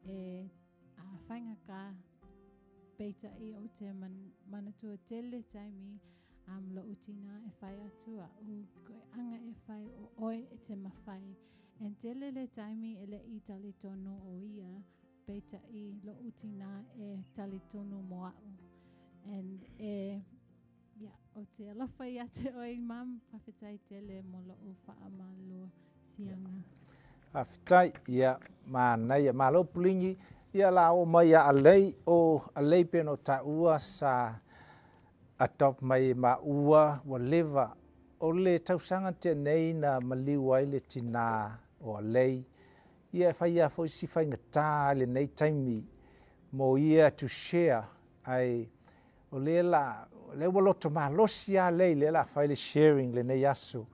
[SPEAKER 7] e faigātā peitai ou te manatua tele taimi lo'u tinā e fai atu a'u koe aga e fai o oe e te mafai and tele le taimi e le'i talitonu o ia peitai lo'u tinā e talitonu mo a'u and e yeah, ou te alofa ia te oe mum fa'afetai tele mo lo'u fa'amalosiaga.
[SPEAKER 4] Fa'afetai, ia, manaia, malo puligi. Ia la o mai a Alei, o Alei pe no tāua sa adopt mai e maua ua leva. O le tausaga tenei na maliu ai le tinā o Alei. Ia e fai a foi si faigata lenei taimi mo ia to share ai o le la le ua loto malosi a lei le la fai le sharing lenei aso.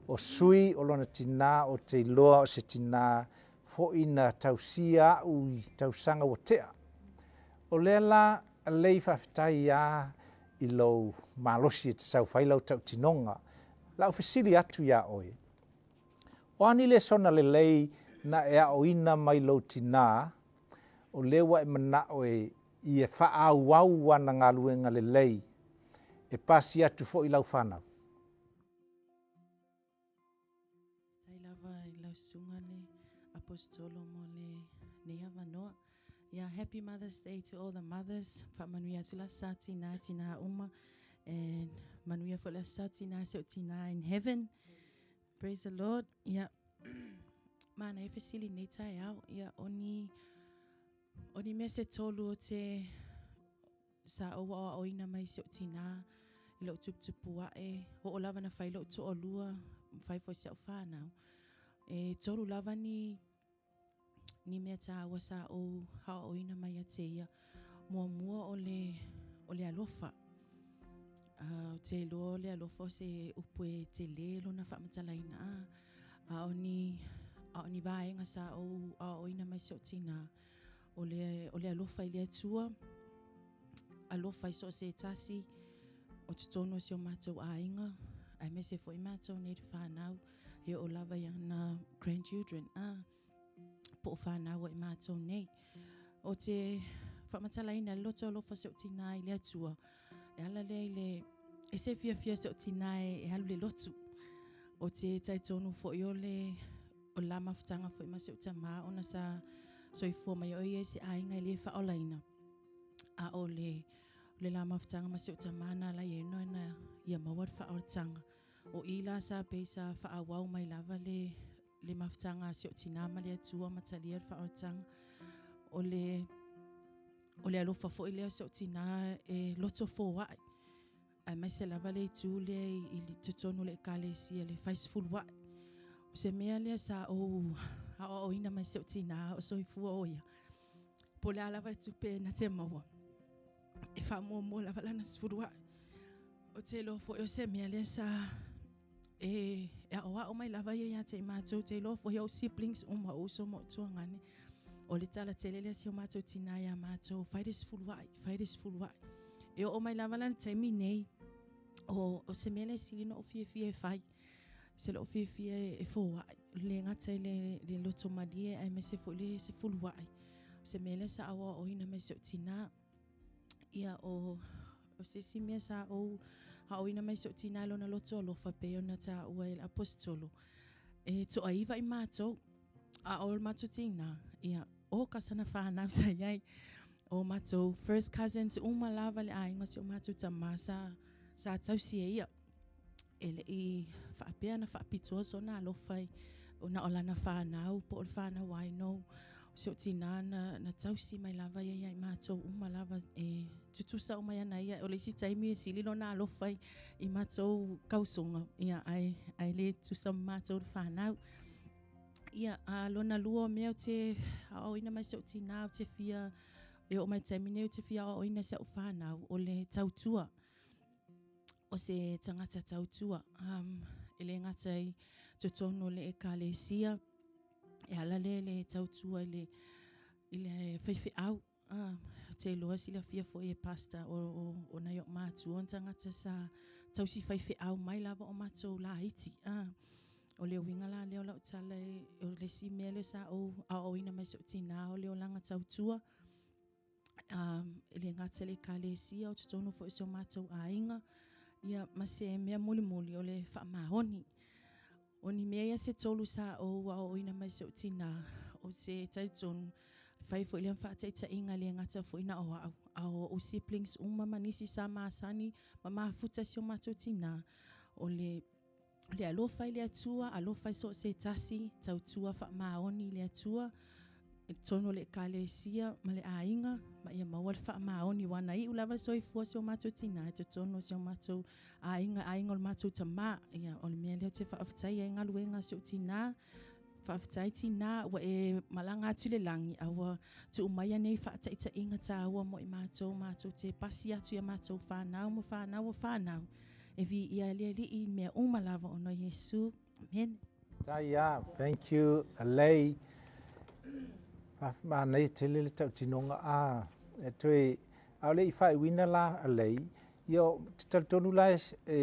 [SPEAKER 4] O sui o lona tinā o te iloa o se tinā fo'i na tausia a'u i tausaga ua te'a. O lea la lei fa'afetai a i lou malosi e te saufai lau ta'utinoga. La'u fesili atu iā oe. O ani le sona lelei na e a'oina mai lou tinā, o lea ua e mana'o e i e fa'aauau ana galuega lelei, e pasi atu fo'i lau fanau.
[SPEAKER 8] Faafetai lava i lau susuga le Aposetolo mo lenei avanoa. Yeah, happy Mother's Day to all the mothers. Faamanuia atu le Aso Sa Tinā tinā uma. And manuia foi le Aso Sa Tinā si ou tinā in heaven. Praise the Lord. Yeah. Manaia fesili nei taeao. Yeah, o ni, o ni mea se tolu o te sa ou aoaoina mai si ou tinā i lou tuputupu a'e, oo lava na fai lou to'alua, fai foi si a'u fanau. E tolu lava ni ni mea tāua sa ou aoaoina mai ia te ia. Muamua o le o le alofa. Ou te iloa o le alofa o se upu e telē lona faamatalaina a. A o ni a o ni vaega sa ou aoaoina mai si ou tinā o le, o le alofa i le Atua, alofa i so o se tasi o totonu o si o matou aiga, aemaise foi matou nei le fanau, e oo lava i ana grandchildren, a, po o fanau a i matou nei. Ou te faamatalaina le loto alofa o si ou tinā i le Atua, e ala lea i le, e se fiafia si ou tinā e, e alu i le lotu. Ou te talitonu foi o le, O le la mafutaga foi ma si ou tamā ona sa soifua mai o ia i se aiga e le faaolaina. A o le, o le la mafutaga ma si ou tamā na ala i ai ona ia maua le faaolataga. O i la sa pei sa faaauau mai lava le, le mafutaga a si ou tinā ma le Atua ma talia le faaolataga. O le, o le alofa foi lea o si ou tinā e loto foai. Aemaise lava le itu lea i totonu o le Ekalesia, le fai sefulua'i. O se mea lea sa ou aoaoina mai si ou tinā o soifua o ia. Po o le a lava le tupe na te maua, e faamuamua lava lana sefulua'i. Ou te iloa foi o se mea lea sa e, e aoao mai lava ia ia te i matou. Ou te iloa foi ou siblings uma, ou uso ma ou tuagane. O le tala tele lea si o matou tinā iā matou, fai le sefulua'i, fai le sefulua'i. E oo mai lava la i le taimi nei, o, o se mea lea e sili ona ou fiafia e fai, se lou fiafia e foai, le gata i le, le loto malie aemaise foi le sefuluai. O se mea lea sa aoaoina mai si ou tinā. Ia, o, o se isi mea sa ou aoaoina mai si ou tinā i lona loto alofa pei ona taua e le Aposetolo, e toaiva i matou, a o le matou tinā, ia, oka sana fanau sa i ai. O matou first cousins uma lava le aiga o si o matou tamā sa, sa tausi e ia. E le i faapea na faapitoa sona alofa i na o lana fanau po o le fanau ai no. O si ou tinā na, na tausi mai lava ia ia i matou uma lava e tutusa uma ia na ia. O le isi taimi e sili lona alofa i, i matou kausoga, ia, ae, ae le tutusa ma matou le fanau. Ia, a lona lua o mea ou te aoaoina mai si ou tinā ou te fia, e oo mai le taimi nei ou te fia aoaoina i si au fanau, o le tautua. O se tagata tautua. Um, e le gata i totonu o le ekalesia, e ala lea i le tautua i le, i le faifeau. Ah, ou te iloa silafia foi e Pastor o, o, o nai o'u matua ni tagata sa tausi faifeau mai lava o matou laiti. Ah, o le uiga la lea o lau tala e, o le isi mea lea sa ou aoaoina mai si ou tinā o le olaga tautua. Um, e le gata i le ekalesia, o totonu foi o si o matou aiga, ia, ma se mea mulimuli o le faamaoni. O ni mea ia se tolu sa ou aoaoina mai si ou tinā, ou te talitonu, e fai foi lea ma faataitaiga e le gata foi na o au, a o ou siblings uma ma nisi sa masani ma mafuta i si o matou tinā, o le, le alofa i le Atua, alofa i so o se tasi, tautua faamaoni i le Atua, i totonu o le Ekalesia ma le aiga, ma ia maua le faamaoni, aua na iu lava le soifua o si o matou tinā i totonu o si o matou aiga, aiga o le matou tamā. Ia, o le mea lea ou te faafetai ai galuega a si ou tinā. Faafetai tinā, ua e malaga atu i le lagi, a ua tuu mai nei faataitaiga tāua mo i matou, matou te pasi atu i a matou whanau ma whanau o whanau. E viia e le Alii i mea uma lava ona o Iesu. Amen.
[SPEAKER 4] Tai a, thank you Lei. Manaia tele le tautinoga a e toe ʻaʻole i faaiuina la a Lei, ia te talitonu la e, e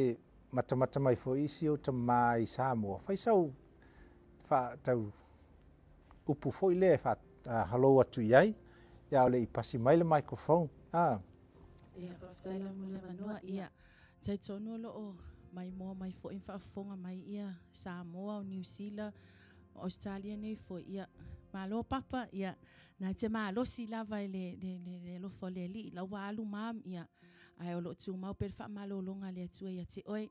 [SPEAKER 4] matamata mai foi isi ou tamā i Samoa. Fai sau wha, upu foi lea e wha, uh, hello atu i ai, ia ʻaʻole i pasi mai le microphone. Ah.
[SPEAKER 8] Ia, faafetai lava mo le avanoa. Ia, talitonu o lo o maimoa mai foi ma faafofoga mai ia Samoa, o Niu Sila, o Ausetalia nei foi. Ia, malo papa, ia, na te malosi lava i le, le, le, le alofa o le Alii, la ua alu mam, ia, ae o lo o tumau pea le faamalologa a le Atua ia te oe.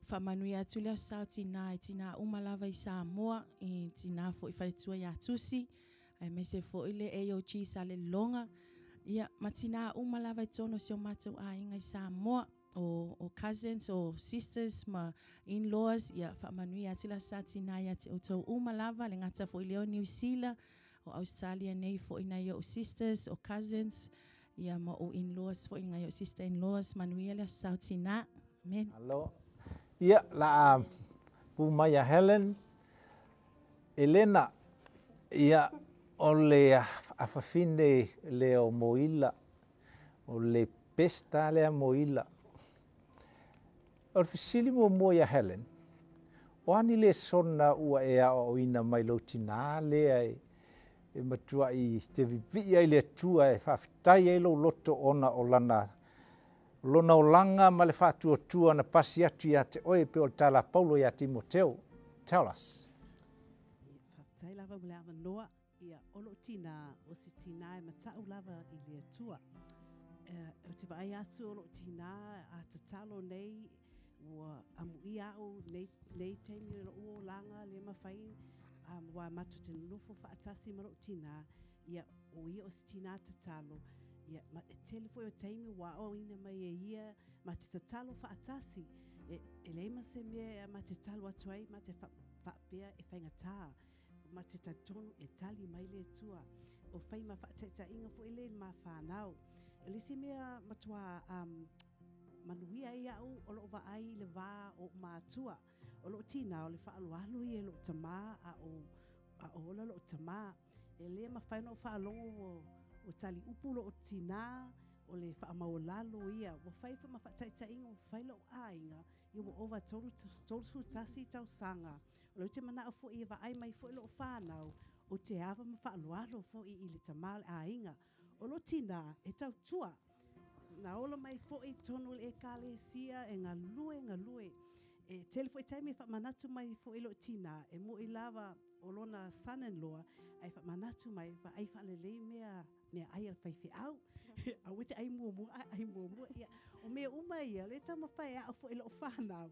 [SPEAKER 8] Faamanuia atu le Aso Sa o Tinā i tinā uma lava i Samoa, i tinā foi faletua ia Tusi, aemaise foi le AOG Salelologa, ia, ma tinā uma lava i totonu o si o matou aiga i Samoa, o, o cousins, o sisters ma in-laws, ia, faamanuia atu le Aso Sa Tinā ia te outou uma lava, le gata foi lea o Niu Sila, o Ausetalia nei foi nai o'u sisters, o cousins, ia, ma ou in-laws foi, nai o'u sister-in-laws, manuia le Aso Sa o Tinā. Amen.
[SPEAKER 4] Alo. Ia, la a pū mai a Helen. Elena, ia, o le afafine lea o Moila, o le pesta lea Moila. O le fesili muamua ia Helen, o a ni lesona ua e aoaoina mai lou tinā lea e, e matuai te vivii ai le Atua e faafetai ai lou loto ona o lana lona olaga ma le faatuatua na pasi atu ia te oe pei o le tala a Paulo ia Timoteo. Tell us.
[SPEAKER 3] Faafetai lava mo le avanoa. Ia, o lou tinā, o se tinā e mata'u lava i le Atua. Ou te vaai atu o lou tinā a tatalo nei, ua amuia a'u nei, nei taimi o lo'u olaga le mafai, um, aua matou te nonofo faatasi ma lou tinā, ia, o ia o se tinā tatalo, ia, ma e tele foi o taimi ua aoaoina mai e ia, ma te tatalo faatasi, e, e leai ma se mea ma te talo atu ai, ma te fa, faapea e faigata, ma te talitonu e tali mai le Atua. O fai ma faataitaiga foi le ma whanau. O le isi mea matua um, manuia ai a'u o lo'u vaai i le va o o'u matua. O lo'u tinā o le faaaloalo ia i lo'u tamā a o, a o ola lo'u tamā. E le mafai ona ou faalogo ua, ua tali upu lo'u tinā. O le faamaualalo ia, ua fai foi ma faataitaiga ua fai lou aiga, ia ua ova 31 tausaga. O lea ou te manao foi ia vaai mai foi lou fanau, ou te ava ma faaaloalo foi i le tama o le aiga. O lou tinā, e tautua. Na ola mai foi i totonu o le Ekalesia, e galue, galue. E tele foi taimi e faamanatu mai foi lou tinā, e mo'i lava o lona son-in-law, ae faamanatu mai, vaai faalelei mea meaai a le faifeau. Aua e te ai muamua, ae ai muamua. Ia, o mea uma ia, lea e taumafai e ao foi i lau fanau.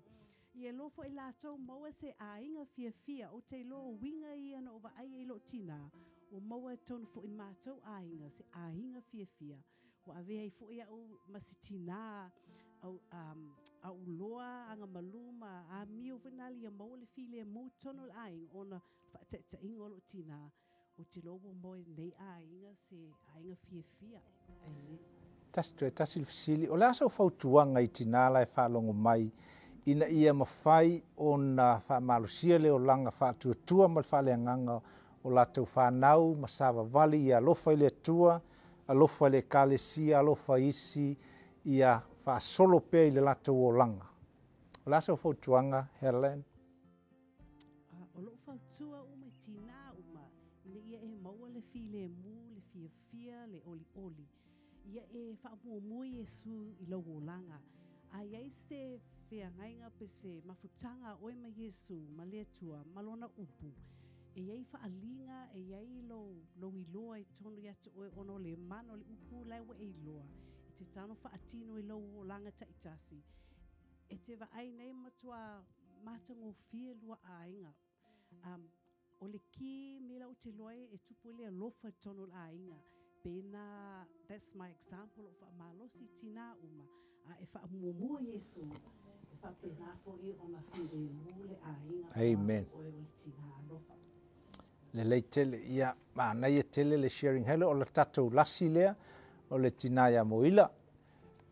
[SPEAKER 3] Ia iloa foi latou maua se aiga fiafia. Ou te iloa o uiga ia na ou vaai ai i lou tinā, ua maua i totonu foi i matou aiga se aiga fiafia. Ua avea ai foi au ma se tinā au, um, auloa, agamalu ma amio foi nale ia maua le filemu i totonu o le aiga ona faataitaiga o lou tinā. Ou te iloa ua moe nei aiga se aiga fiafia. Amen.
[SPEAKER 4] Tasi toe tasi le fesili, o le a sau fautuaga i tinā la e faalogo mai ina ia mafai ona faamalosia le olaga faatuatua ma le faaleagaga o latou fanau ma savavali ia alofa i le Atua, alofa i le Ekalesia, alofa i isi, ia faasolo pea i le latou olaga. O le a sau fautuaga, Helen?
[SPEAKER 3] O lou fautua uma i tinā uma, ina ia e maua le filemu, le fiafia, le olioli. Ia e faamuamua Iesu i lou olaga. A i ai se feagaiga pe se mafutaga a oe ma Iesu, ma le Atua, ma Lona upu, e i ai faaliga, e i ai lou, lou iloa i totonu ia te oe ona o le mana o le upu la ua e iloa, e te tago faatino i lou olaga taitasi. E te vaai nei matua matagofie lua aiga. Um, o le ki mea la ou te iloa ai e tupu ai le alofa i totonu o le aiga. Pena, that's my example, o faamalosi i tinā uma, a e faamuamua Iesu, e faapena foi ona filemu le aiga.
[SPEAKER 4] Amen.
[SPEAKER 3] Oe o le tinā alofa.
[SPEAKER 4] Lelei tele, ia, manaia tele le sharing hele, o le tatou lasi lea, o le tinā ia Moila.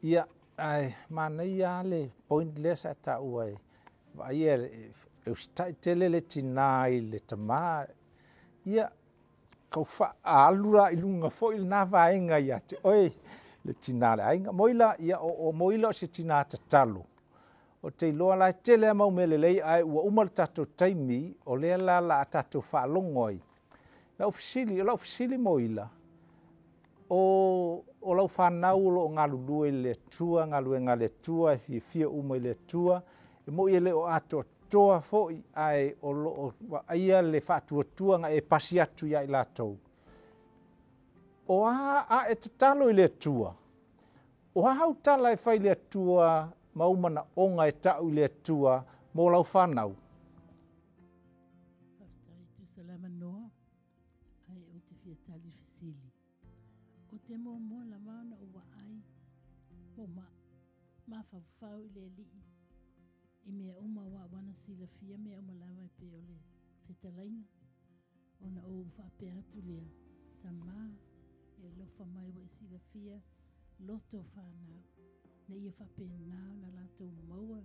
[SPEAKER 4] Ia, ae manaia lava le point lea sa e taua e vaaia e usitai tele le tinā i le tamā. Ia, tau faaalu la i luga foi lena vaega ia te oe le tinā o le aiga. Moila, ia, o, o Moila o se tinā tatalo. Ou te iloa la e tele a mau mea lelei ae ua uma le tatou taimi, o lea la la a tatou faalogo ai. Lau fesili, o lau fesili Moila, o, o lau fanau o lo o galulue i le Atua, galuega a le Atua, e fiafia uma i le Atua, e moi e le o atoatoa foi, ae o lo o vaaia le faatuatuaga e pasi atu ia i latou. O a a e tatalo i le Atua? O a au tala e fai i le Atua ma ou manaoga e ta'u i le Atua mo lau fanau?
[SPEAKER 5] Faafetai e tusa le avanoa, ae ou te fia tali i le fesili. Ou te muamua lava ona ou vaai po ma, mafaufau i le Alii i mea uma aua ua na silafia mea uma lava e pei o le fetalaiga. Ona ou faapea atu lea, Tama, e alofa mai ua e silafia loto o fanau, ina ia faapena ona latou maua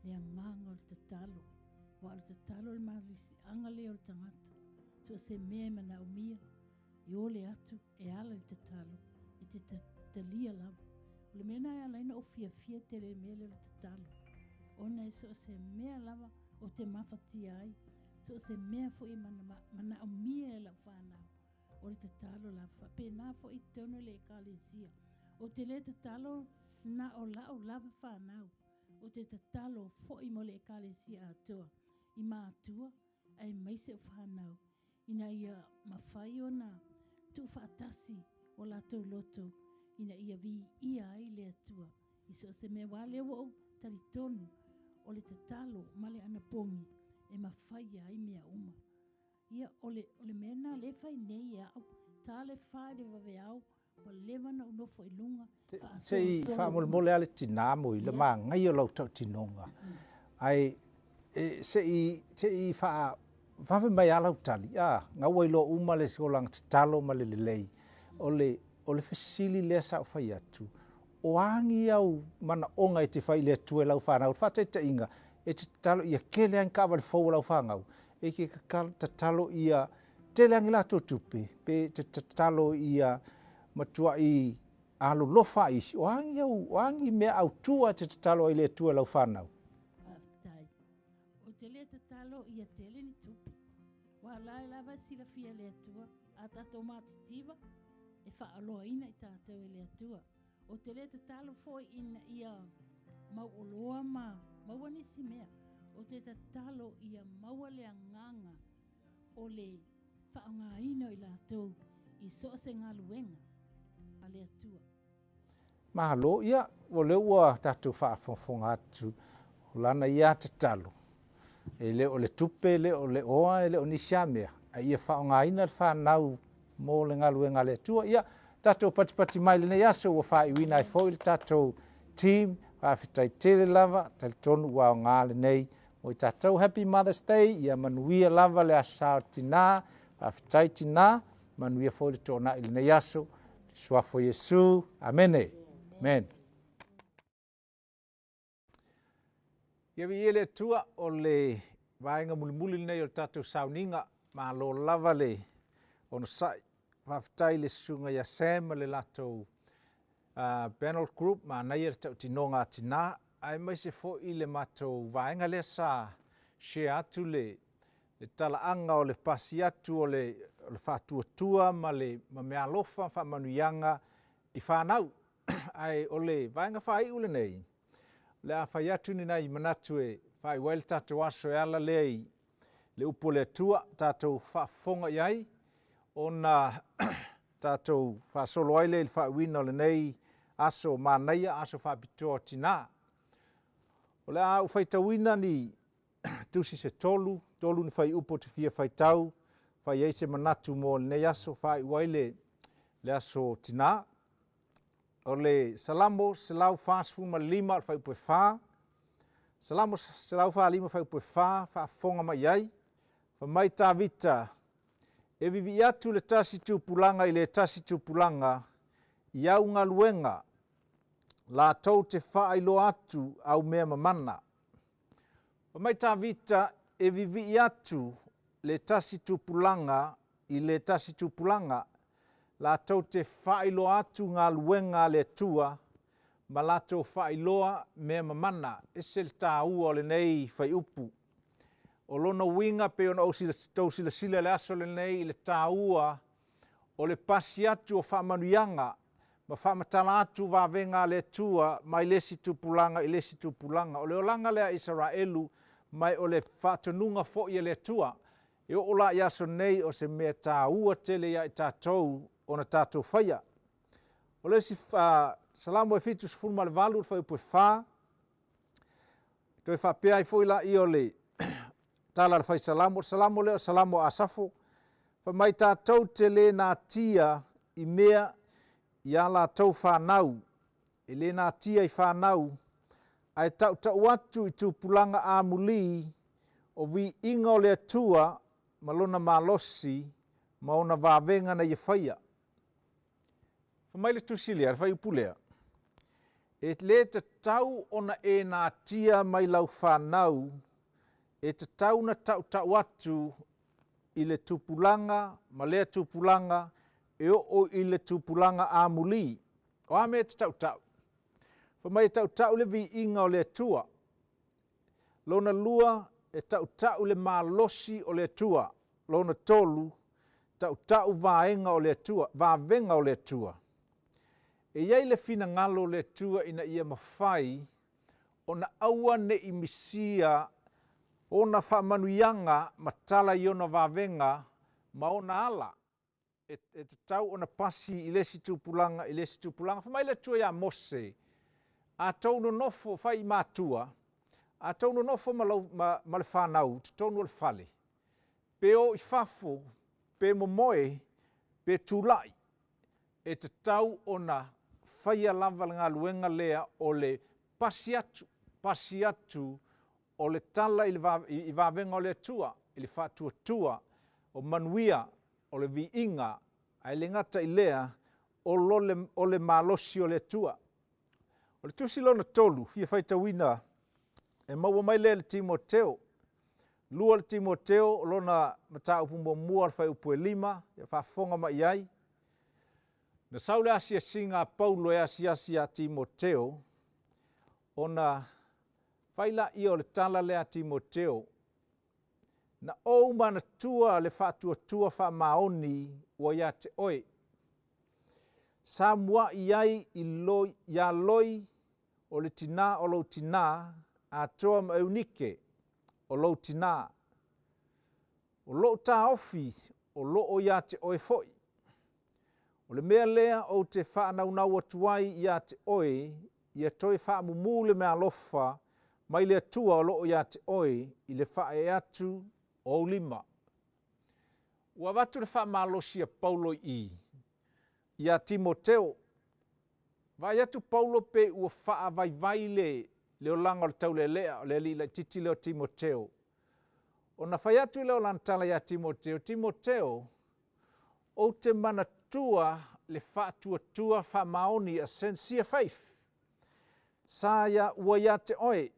[SPEAKER 5] le agaga o le tatalo. Aua o le tatalo o le malosiaga lea o le tagata, so o se mea e manaomia, e ole atu e ala i le tatalo, e te talia lava. O le mea lena e ala ai ona ou fiafia tele i le mea lea o le tatalo, ona e so o se mea lava ou te mafatia ai, so o se mea foi e manaomia e lau fanau, o le tatalo lava. Faapena foi i totonu o le Ekalesia. Ou te le tatalo na o lau lava fanau, ou te tatalo foi mo le Ekalesia atoa, i matua aemaise o fanau, ina ia mafai ona tuufaatasi o latou loto ina ia viia ai le Atua i so o se mea. Aua o lea ua ou talitonu o le tatalo ma le anapogi e mafaia ai mea uma. Ia, o le, o le mea lena o lea e fai nei e au, ta le fa i le vaveao, Ua leva ona ou nofo i luga,
[SPEAKER 4] Se i
[SPEAKER 5] faasolosolo.
[SPEAKER 4] faamolemole lava le tinā mo i le manaia o lau tautinoga, ae e, se i, se i faavave mai lava lau tali, a, na ua iloa uma le olaga tatalo ma le lelei. O le, o le fesili lea sa ou fai atu, o a ni au manaoga e te fai i le Atua i lau fanau? O le faataitaiga, e te tatalo ia tele lava ni taavale fou a lau fanau, e te tatalo ia tele lava ni latou tupe, pe e te tatalo ia matuai. Alolofa i isi, o a ni au, o a ni mea autu e te tatalo ai i le Atua i lau fanau?
[SPEAKER 5] Faafetai. Ou te le tatalo ia tele ni tupe. Ua la e lava e silafia e le Atua a tatou matitiva e faaoloaina i tatou e le Atua. Ou te le tatalo foi ina ia mauoloa ma maua nisi mea. Ou te tatalo ia maua le agaga o le faaaogaina o i latou i so o se galuega a le Atua.
[SPEAKER 4] Malo, ia, o lea ua tatou faafogafoga atu, o lana ia tatalo, e le o le tupe, e le o le oa, e le o nisi lava mea, a ia faaaogaina le fanau mo le galuega a le Atua. Ia, tatou patipati mai lenei aso ua faaiuina ai foi le tatou team, faafetai tele lava, talitonu ua aoga lenei mo i tatou. Happy Mother's Day, ia manuia lava le Aso Sa o Tinā, faafetai tinā, manuia foi le toonai i lenei aso, i le Suafa o Iesu, amene. Amen. Ia viia le Atua, o le vaega mulimuli lenei o le tatou sauniga, malo lava le onosai. Faafetai i le susuga ia Sam ma le latou uh, panel group, manaia le tautinoga a tinā, aemaise foi le matou vaega lea sa share atu le, le talaaga o le pasi atu o le, o le faatuatua ma le ma meaalofa faamanuiaga i fanau. Ae o le vaega faaiu lenei, o le a fai atu ni nai manatu e faaiu ai le tatou aso e ala lea i le upu a le Atua, tatou faafofoga i ai, ona tatou faasolo ai lea i le faaiuina o lenei aso manaia, aso faapitoa o tinā. O le a ou faitauina ni tusi se tolu, tolu ni fuaiupu ou te fia faitau, fai ai se manatu mo lenei aso, faaiu ai le, le aso tinā. O le Salamo 145 o le fuaiupu e 4, Salamo 145 fuaiupu e 4, faafofoga mai i ai, fai mai Tavita, E vivii atu le tasi tupulaga i le tasi tupulaga i au galuega, latou te faailoa atu au mea mamana. Fai mai Tavita, E vivii atu le tasi tupulaga i le tasi tupulaga, latou te faailoa atu galuega a le Atua ma latou faailoa mea mamana. Ese le taua o lenei fuaiupu. O lona uiga pei ona outou silasila i le aso lenei i le taua o le pasi atu o faamanuiaga ma faamatala atu vavega a le Atua mai le isi tupulaga i le isi tupulaga. O le olaga lea a Isaraelu, ma o le faatonuga foi a le Atua. E oo la i aso nei o se mea taua tele ia i tatou ona tatou faia. O le isi uh, Salamo e 78 le fuaiupu e 4, toe faapea ai foi laia o le tala a le fai Salamo, o le Salamo lea o Salamo a Asafo, fai mai tatou te le natia i mea i a latou fanau, e le natia i fanau, ae tautau atu i tupulaga amuli o viiga o le Atua ma lona malosi ma ona vavega na ia faia. Fai mai le tusi lea, le fuaiupu lea, E le tatau ona e natia mai lau fanau, e tatau na tautau atu i le tupulaga ma lea tupulaga e oo i le tupulaga amuli. O a mea e te tautau? Fai mai e tautau le viiga o le Atua. Lona lua, e tautau le malosi o le Atua. Lona tolu, tautau vaega o le Atua, vavega o le Atua. E i ai le finagalo o le Atua ina ia mafai ona aua ne i misia ona faamanuiaga ma tala i ona vavega ma ona ala e, e tatau ona pasi i le isi tupulaga i le isi tupulaga. Fai mai le Atua iā Mose, a tou nonofo, fai i matua, a tou nonofo ma, lau, ma, ma le fanau i totonu o le fale, pe o i fafo, pe momoe, pe tulai, e tatau ona faia lava le galuega lea o le pasi atu, pasi atu o le tala i, le va, i vavega o le Atua, i le faatuatua o manuia, o le viiga, ae le gata i lea, o, lo le, o le malosi o le Atua. O le tusi lona tolu, fia faitauina, e maua mai lea i le Timoteo. Lua le Timoteo, o lona mataupu muamua o le fuaiupu e lima, ia faafofoga mai i ai. Na sau le asiasiga a Paulo e asiasi iā Timoteo, ona fai lea o le tala lea a Timoteo, Na ou manatua le faatuatua faamaoni ua ia te oe, sa muai ai i loi, ia Loi o le tinā o lou tinā, atoa ma Eunike o lou tinā. O lou taofi o lo o ia te oe foi. O le mea lea ou te faanaunau atu ai ia te oe, ia toe faamumu le meaalofa mai le Atua o lo o ia te oe i le faaee atu o ou lima. Ua avatu le faamalosi a Paulo i i, ia Timoteo. Vaai atu Paulo pei ua faavaivai le, le olaga o le taulealea o le alii laitiiti lea o Timoteo. Ona fai atu lea o lana tala ia Timoteo, Timoteo, ou te manatua le faatuatua faamaoni, a sincere faith, sa ia, ua ia te oe.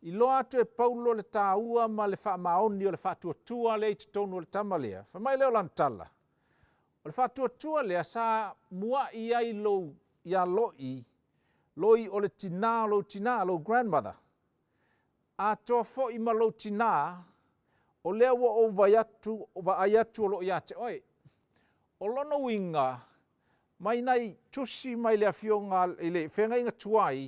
[SPEAKER 4] Iloa atu e Paulo le taua ma le faamaoni o le faatuatua lea i totonu o le tama lea. Fai mai lea o lana tala, o le faatuatua lea sa muai ai lou, ia Loi, Loi o le tinā o lou tinā, lou grandmother. Atoa foi ma lou tinā, o lea ua ou vai atu, vaai atu o lo o ia te oe. O lona uiga, mai nai tusi mai le afioga i le feagaiga tuai,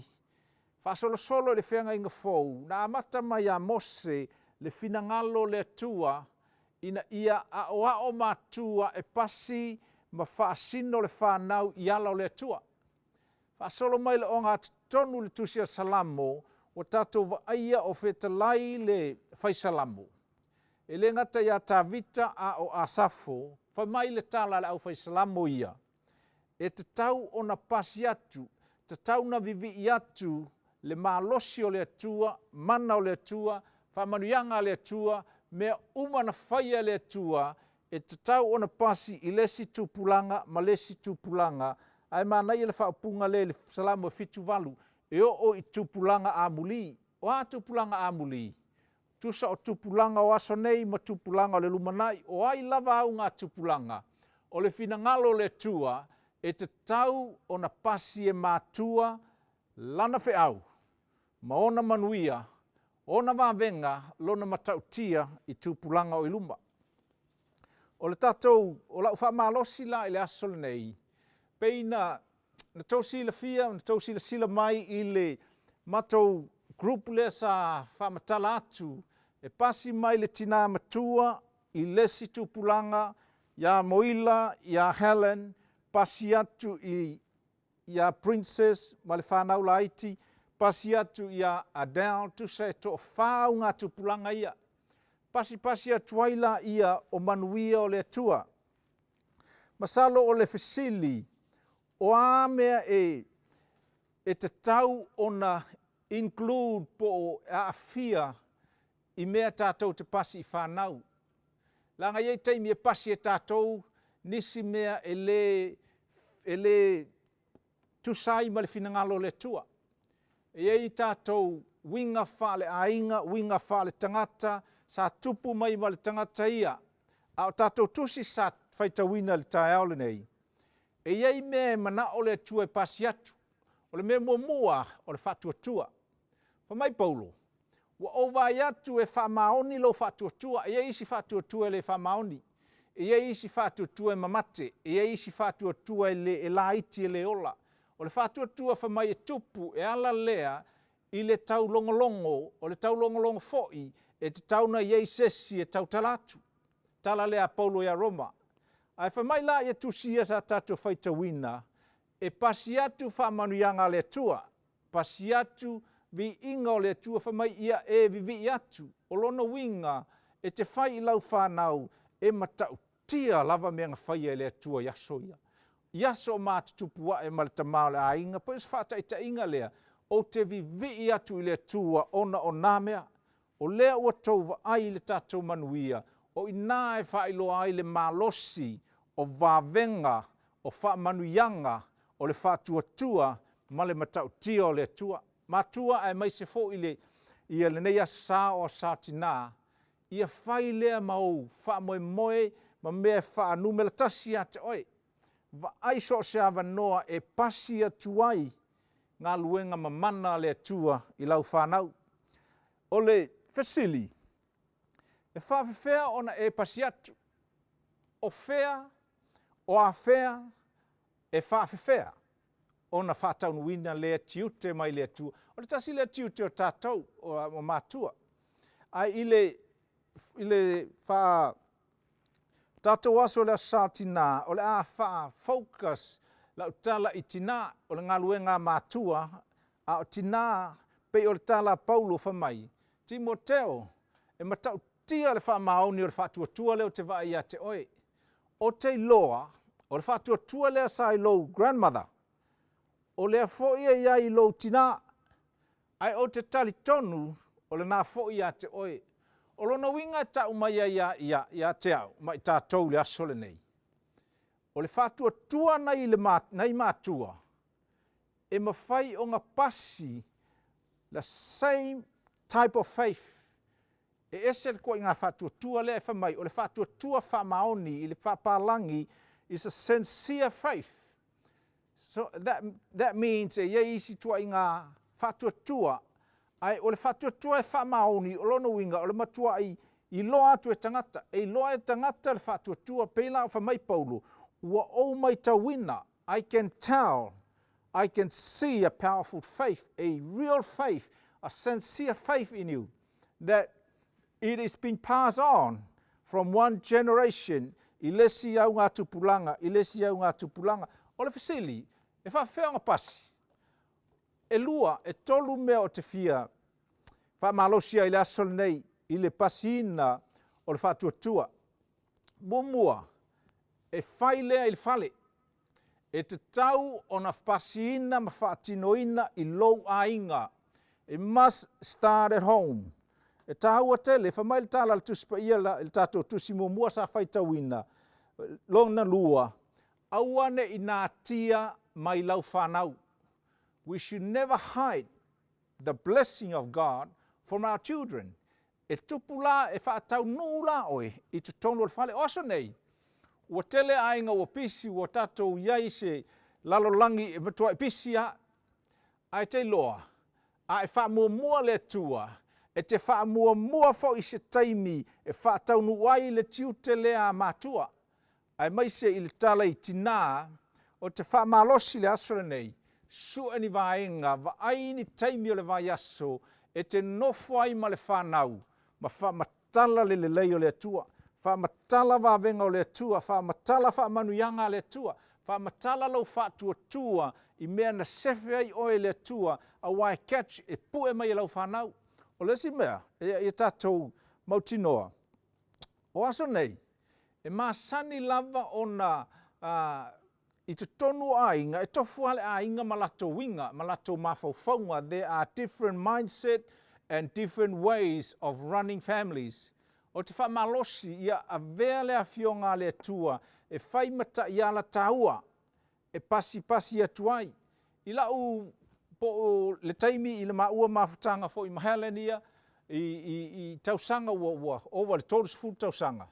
[SPEAKER 4] faasolosolo i le feagaiga fou, na amata mai ia Mose le finagalo o le Atua ina ia aoao matua e pasi ma faasino le fanau i ala o le Atua. Faasolo mai le ogatotonu i le tusi a Salamo, ua tatou vaaia o fetalai le fai Salamo. E le gata ia Tavita a o Asafo, fai mai le tala a le aufai Salamo ia, e tatau ona pasi atu, tatau ona vivii atu le malosi o le Atua, mana o le Atua, faamanuiaga a le Atua, mea uma na faia e le Atua, e tatau ona pasi i le isi tupulaga ma le isi tupulaga, ae manaia le faaupuga lea i le Salamo e 78, e oo i tupulaga amuli. O a tupulaga amuli? Tusa o tupulaga o aso nei ma tupulaga o le lumanai, o ai lava augatupulaga, o le finagalo o le Atua, e tatau ona pasi e matua lana feau ma ona manuia, ona vavega, lona matautia i tupulaga o i luma. O le tatou, o lau faamalosi la i le aso lenei, pei na tou silafia na tou silasila mai i le matou group lea sa faamatala atu, e pasi mai le tina matua i le isi tupulaga ia Moila ia Helen, pasi atu i ia Princess ma le fanau laiti, pasi atu ia Adele, tusa e toafa augatupulaga ia. Pasipasi atu ai laia o manuia o le Atua. Masalo o le fesili, o a mea e, e tatau ona include po o aafia i mea tatou te pasi i fanau. Leaga e i ai taimi e pasi e tatou nisi mea e le, e le tusa ai ma le finagalo o le Atua. E i ai tatou uiga faaleaiga, uiga faaletagata, sa tupu mai ma le tagata ia, a o tatou tusi sa faitauina i le taeao lenei, e i ai mea e manao le Atua e pasi atu. O le mea muamua, o le faatuatua. Fai mai Paulo, ua ou vaai atu e faamaoni lou faatuatua. E i ai isi faatuatua e le faamaoni. E i ai isi faatuatua e mamate, e i ai isi faatuatua e, le, e laiti e le ola. O le faatuatua fai mai e tupu, e ala lea i le taulogologo, o le taulogologo foi e tatau ona i ai se isi e tautala atu. Tala lea a Paulo ia Roma. Ae fai mai la ia tusi ia sa tatou faitauina, e pasi atu faamanuiaga a le Atua, pasi atu viiga o le Atua, fai mai ia e vivii atu. O lona uiga, e te fai i lau fanau e matautia lava mea na faia e le Atua i aso ia. I aso o matutupu ae ma le tama o le aiga, pei o se faataitaiga lea, ou te vivii atu i le Atua ona o na mea. O lea ua tou vaai i le tatou manuia, o i ina e faailoa ai le malosi o vavega, o faamanuiaga, o le faatuatua ma le matautia o le Atua. Matua aemaise foi le, ia lenei Aso Sa o Aso Sa Tina, ia fai lea ma ou faamoemoe ma mea e faanumera tasi ia te oe. Vaai so o se avanoa e pasi atu ai galuega mamana a le Atua i lau fanau. O le fesili, e faafefea ona e pasi atu? O fea? O afea? E faafefea ona faataunuuina lea tiute mai le Atua? O le tasi lea tiute o tatou o matua, ae i le i le faa tatou aso i le Aso Sa o Tina, o le a faa-focus lau tala i tina, o le galuega a matua, a o tina, pei o le tala a Paulo fai mai, Timoteo, e matautia le faamaoni o le faatuatua lea ou te vaai ia te oe. Ou te iloa, o le faatuatua lea sa i lou grandmother, o lea foi e i ai i lou tina, ae ou te talitonu o lena foi ia te oe. O lona uiga e tau mai ai ia, ia, ia te au ma i tatou i le aso lenei, o le faatuatua nai, le, nai matua, e mafai ona pasi the same type of faith. E ese le tuaiga faatuatua lea e fai mai, o le faatuatua faamaoni i le faapalagi is a sincere faith. So that, that means e i ai isi tuaiga faatuatua, ae o le faatuatua e faamaoni, o lona uiga o le matuai iloa atu e tagata, e iloa e tagata le faatuatua, pei la o fai mai Paulo, ua ou matauina, I can tell, I can see a powerful faith, a real faith, a sincere faith in you, that it is being passed on from one generation i le isi augatupulaga, i le isi augatupulaga. O le fesili, e faafefea ona pasi? E lua, e tolu mea ou te fia faamalosi ai i le aso lenei i le pasiina o le faatuatua. Muamua, e fai lea i le fale. E tatau ona pasiina ma faatinoina i lou aiga. It must start at home. E taua tele, fai mai le tala a le Tusi Paia i le tatou tusi muamua sa faitauina, lona lua, aua ne i natia mai lau fanau. We should never hide the blessing of God from our children. E tupu la, e faataunuu la oe i totonu o le fale. O aso nei, ua tele aiga ua pisi, ua tatou i ai i se lalolagi e matuai pisi lava. Ae te iloa, a e faamuamua le Atua, e te faamuamua foi i se taimi e faataunuu ai le tiute lea a matua, aemaise i le tala i tinā, ou te faamalosi i le aso lenei, sue ni vaega, vaai ni taimi o le vaiaso e te nofo ai ma le fanau, ma faamatala le lelei o le Atua, faamatala vavega o le Atua, faamatala faamanuiaga a le Atua, faamatala lou faatuatua i mea na sefe ai oe e le Atua, aua e catch, e pue mai e lau fanau. O le isi mea, ia tatou mautinoa, o aso nei, e masani lava ona i totonu o aiga, e tofu lava le aiga ma latou uiga, ma latou mafaufauga, there are different mindset and different ways of running families. Ou te faamalosi ia avea le Afioga a le Atua e fai ma taiala taua e pasipasi atu ai. I lau po o le taimi i le maua mafutaga foi ma Helen ia i, i, i tausaga ua, ua ova i le 30 tausaga,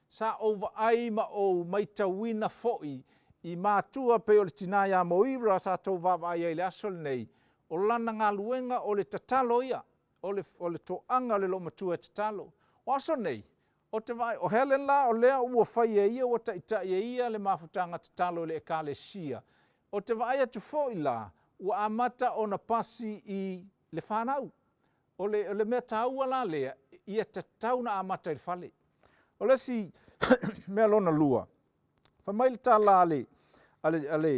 [SPEAKER 4] sa ou vaai ma ou maitauina foi i matua pei o le tina ia Moira sa tou vaavaai ai i le aso lenei, o lana galuega o le tatalo ia, o le, o le toaga o le loomatua e tatalo. O aso nei, ou te vaai, o Helen la o lea ua fai e ia, ua taitai e ia le mafutaga tatalo i le Ekalesia. Ou te vaai atu foi la, ua amata ona pasi i le fanau. O le, o le mea taua la lea, ia tatau ona amata i le fale. O le isi mea lona lua, fai mai le tala a le, a le, a le,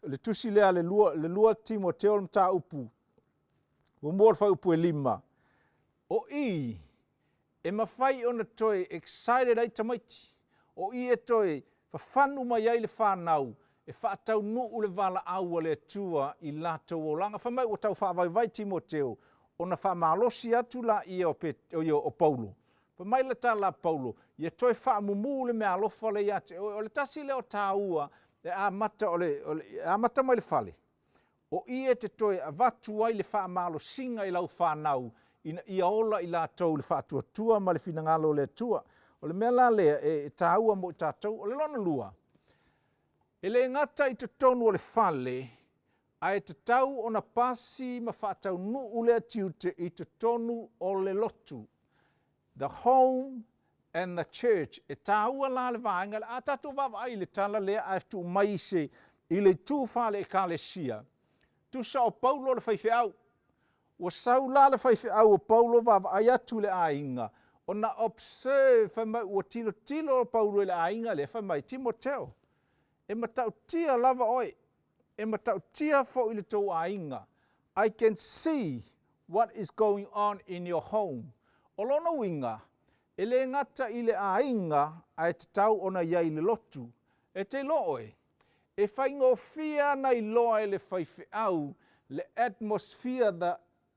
[SPEAKER 4] le tusi lea a le lua, le lua Timoteo le mataupu, muamua o le fuaiupu e lima, o i e mafai ona toe excited ai tamaiti, o i e toe fafanu mai ai le fanau e faataunuu le valaau a le Atua i latou olaga. Fai mai ua tau faavaivai Timoteo ona faamalosi atu laia o, Pet, o, o Paulo. Fai mai le tala a Paulo, ia toe faamumu le meaalofa lea ia te oe. O le tasi lea o taua e amata, o le, o le, e amata mai le fale, O i e te toe avatu ai le faamalosiga i lau fanau ina ia ola i latou i le faatuatua ma le finagalo o le Atua. O le mea la lea e taua mo i tatou. O le lona lua, E le gata i totonu o le fale, ae tatau ona pasi ma faataunuu lea tiute i totonu o le lotu. The home and the church. E taua la le vaega lea. A tatou vaavaai i le tala lea ae tuu mai i se i le itu faale-Ekalesia, tusa o Paulo le faifeau. Ua sau la le faifeau o Paulo vaavaai atu i le aiga, ona observe, fai mai ua tilotilo o Paulo i le aiga lea, fai mai, Timoteo, e matautia lava oe, e matautia foi le tou aiga. I can see what is going on in your home. O lona uiga, e le gata i le aiga, ae tatau ona i ai i le lotu. E te iloa oe, e faigofie ana iloa e le faifeau le atmosphere,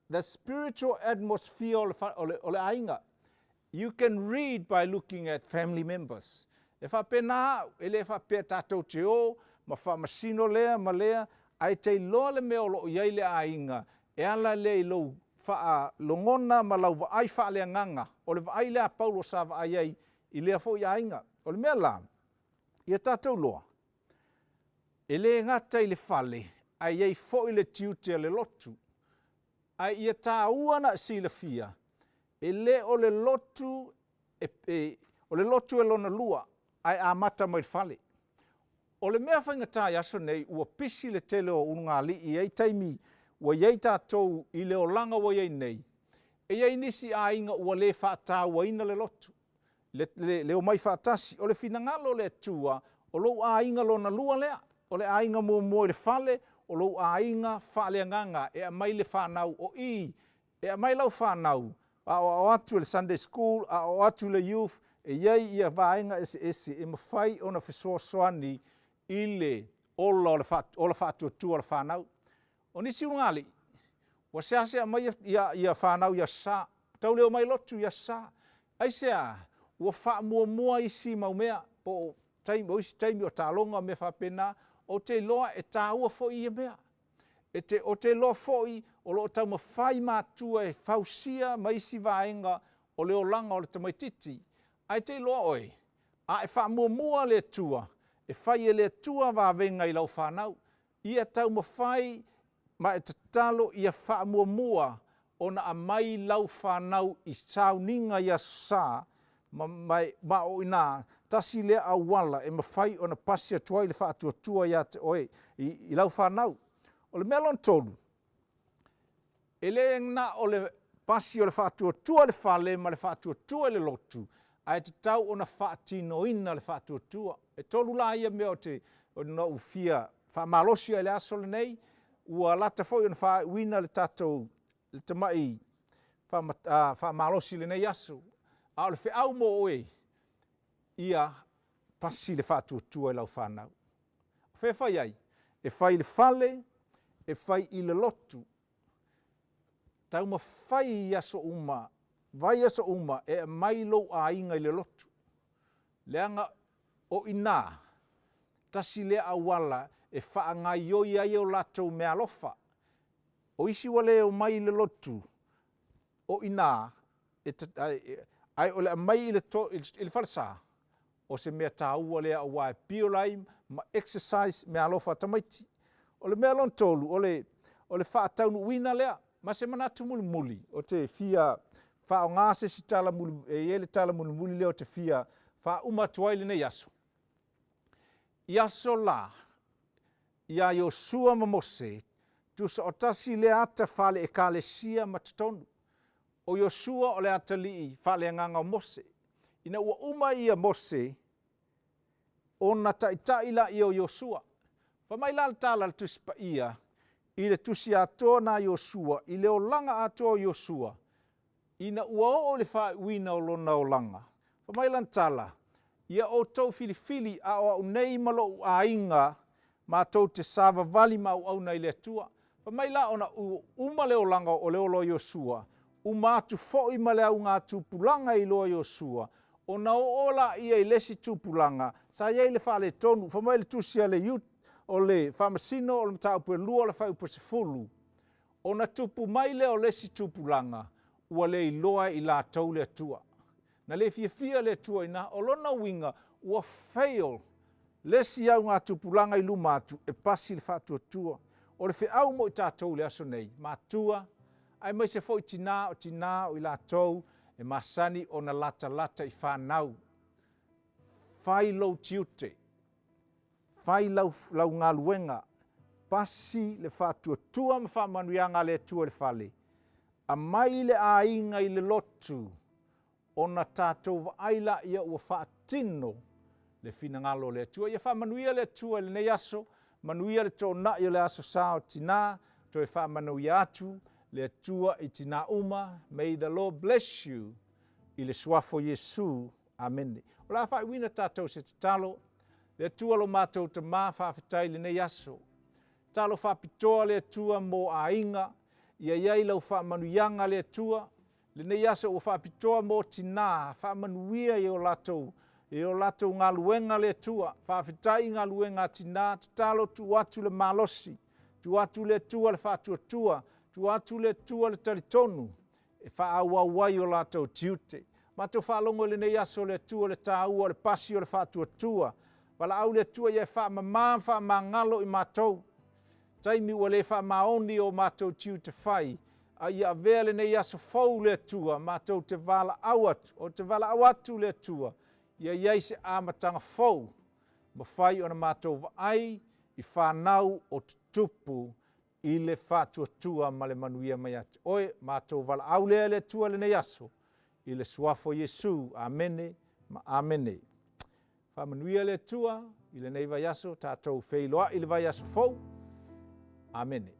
[SPEAKER 4] the spiritual atmosphere o le, o le, o le aiga. You can read by looking at family members. E faapena au, e le faapea tatou te o ma faamasino lea ma lea, ae te iloa le mea o lo o i ai le aiga, e ala lea i lou faalogona ma lau vaai faaleagaga, o le vaai lea a Paulo sa vaai ai i lea foi aiga. O le mea la, ia tatou loa, e le gata i le fale, ae i ai foi le tiute a le lotu. Ae ia taua ona e silafia, e le o le lotu e, e, o le lotu e lona lua, ae amata mai le fale. O le mea faigata i aso nei, ua pisi le tele o ulugalii, e i ai taimi ua i ai tatou i le olaga ua i ai nei, e i ai nisi aiga ua le faatauaina le lotu, le, le, le omai faatasi. O le finagalo o le Atua, o lou aiga lona lua lea, o le aiga muamua i le fale, o lou aiga faaleagaga, e aumai le fanau o i, e aumai lau fanau, aoao atu i le Sunday School, aoao atu i le youth, e i ai ia vaega eseese e mafai ona fesoasoani i le ola o le ola faatuatua o le fanau. O nisi ulugalii, ua seasea aumai ia, ia fanau i Aso Sa, tau le omai lotu i Aso Sa. Aisea? Ua faamuamua isi mau mea, po o taimi, o isi taimi o taaloga o mea faapena, ou te iloa e taua foi ia mea. E te, ou te iloa foi o lo o taumafai matua e fausia ma isi vaega o le olaga o le tamaitiiti. Ae te iloa oe, a e faamuamua le Atua, e fai e le Atua vavega i lau fanau. Ia taumafai ma e tatalo ia faamuamua ona aumai lau fanau i sauniga i Aso Sa, ma, ma, ma o i inā, tasi lea auala e mafai ona pasi atu ai le faatuatua ia te oe i, i lau fanau. O le mea lona tolu, e le na o le pasi o le faatuatua i le fale ma le faatuatua i le lotu, ae tatau ona faatinoina le faatuatua. E tolu la ia mea o te na ou fia faamalosi ai i le aso lenei, ua lata foi ona faaiuina le tatou le tamai faamalosi i lenei aso. A o le feau mo oe, ia pasi le faatuatua i lau fanau. O fea e fai ai? E fai i le fale, e fai i le lotu. Taumafai i aso uma, vaiaso uma e aumai lou aiga i le lotu. Leaga o i ina, tasi lea auala e faagaioi ai o latou meaalofa. O isi ua le omai i le lotu, o i ina, e, ae o le aumai i le, to, i le falesa, o se mea taua lea aua e build ai ma exercise meaalofa a tamaiti. O le mea lona tolu, o le, o le faataunuuina lea, ma se manatu mulimuli, ou te fia faaaoga se isi tala muli, e i ai le tala mulimuli lea ou te fia faauma atu ai lenei aso. I aso la, iā Iosua ma Mose, tusaotasi lea ata faale-Ekalesia ma totonu. O Iosua o le atalii faaleagaga o Mose. Ina ua uma ia Mose, ona taitai laia o Iosua. Fai mai la le tala a le Tusi Paia i le tusi atoa na Iosua, i le olaga atoa o Iosua, ina ua oo i le faaiuina o lona olaga. Fai mai lana tala, Ia outou filifili, a o au nei ma lou aiga, matou te savavali ma auauna i le Atua. Fai mai la ona ua uma le olaga o le ola o Iosua, uma atu foi ma le augatupulaga e iloa Iosua, ona oo laia i le isi tupulaga, sa i ai le faaletonu. Fai mai le tusi a le o le Faamasino o le Mataupu e lua o le Fuaiupu e 10, ona tupu mai lea o le isi tupulaga, ua le iloa e i latou le Atua. Na le fiafia le Atua i ina. O lona uiga, ua fail. Le isi augatupulaga i luma atu e pasi le faatuatua. O le feau mo i tatou i le aso nei, matua, aemaise foi tinā, o tinā o i latou e masani ona latalata i fanau. Fai lou tiute, fai lau, lau galuega, pasi le faatuatua ma faamanuiaga a le Atua i le fale, aumai le aiga i le lotu, ona tatou vaai laia ua faatino le finagalo o le Atua. Ia faamanuia le Atua i lenei aso, manuia le toonai o le Aso Sa o Tina, toe faamanuia atu le Atua i tina uma. May the Lord bless you i le suafa o Iesu. Amene. O le a faaiuina tatou se tatalo. Le Atua lo matou Tama, faafetai i lenei aso. Talo faapitoa le Atua mo aiga, ia i ai lau faamanuiaga le Atua, lenei aso ua faapitoa mo tinā, faamanuia i o latou i o latou galuega le Atua. Faafetai i galuega a tinā, tatalo tuu atu le malosi, tuu atu le Atua le faatuatua, tuu atu le Atua le talitonu e faaauau ai o latou tiute. Matou faalogo i lenei aso le Atua le taua o le pasi o le faatuatua. Valaau le Atua ia e faamama ma faamagalo i matou. Taimi ua le faamaoni o matou tiute fai, a ia avea lenei aso fou le Atua matou te valaau atu, ou te valaau atu le Atua, ia i ai se amataga fou, mafai ona matou vaai i fanau o tutupu i le faatuatua ma le manuia mai ia te oe. Matou valaau lea le Atua i lenei aso, i le suafa o Iesu. Amene ma amene. Faamanuia le Atua i lenei vaiaso, tatou feiloai i le vaiaso fou. Amene.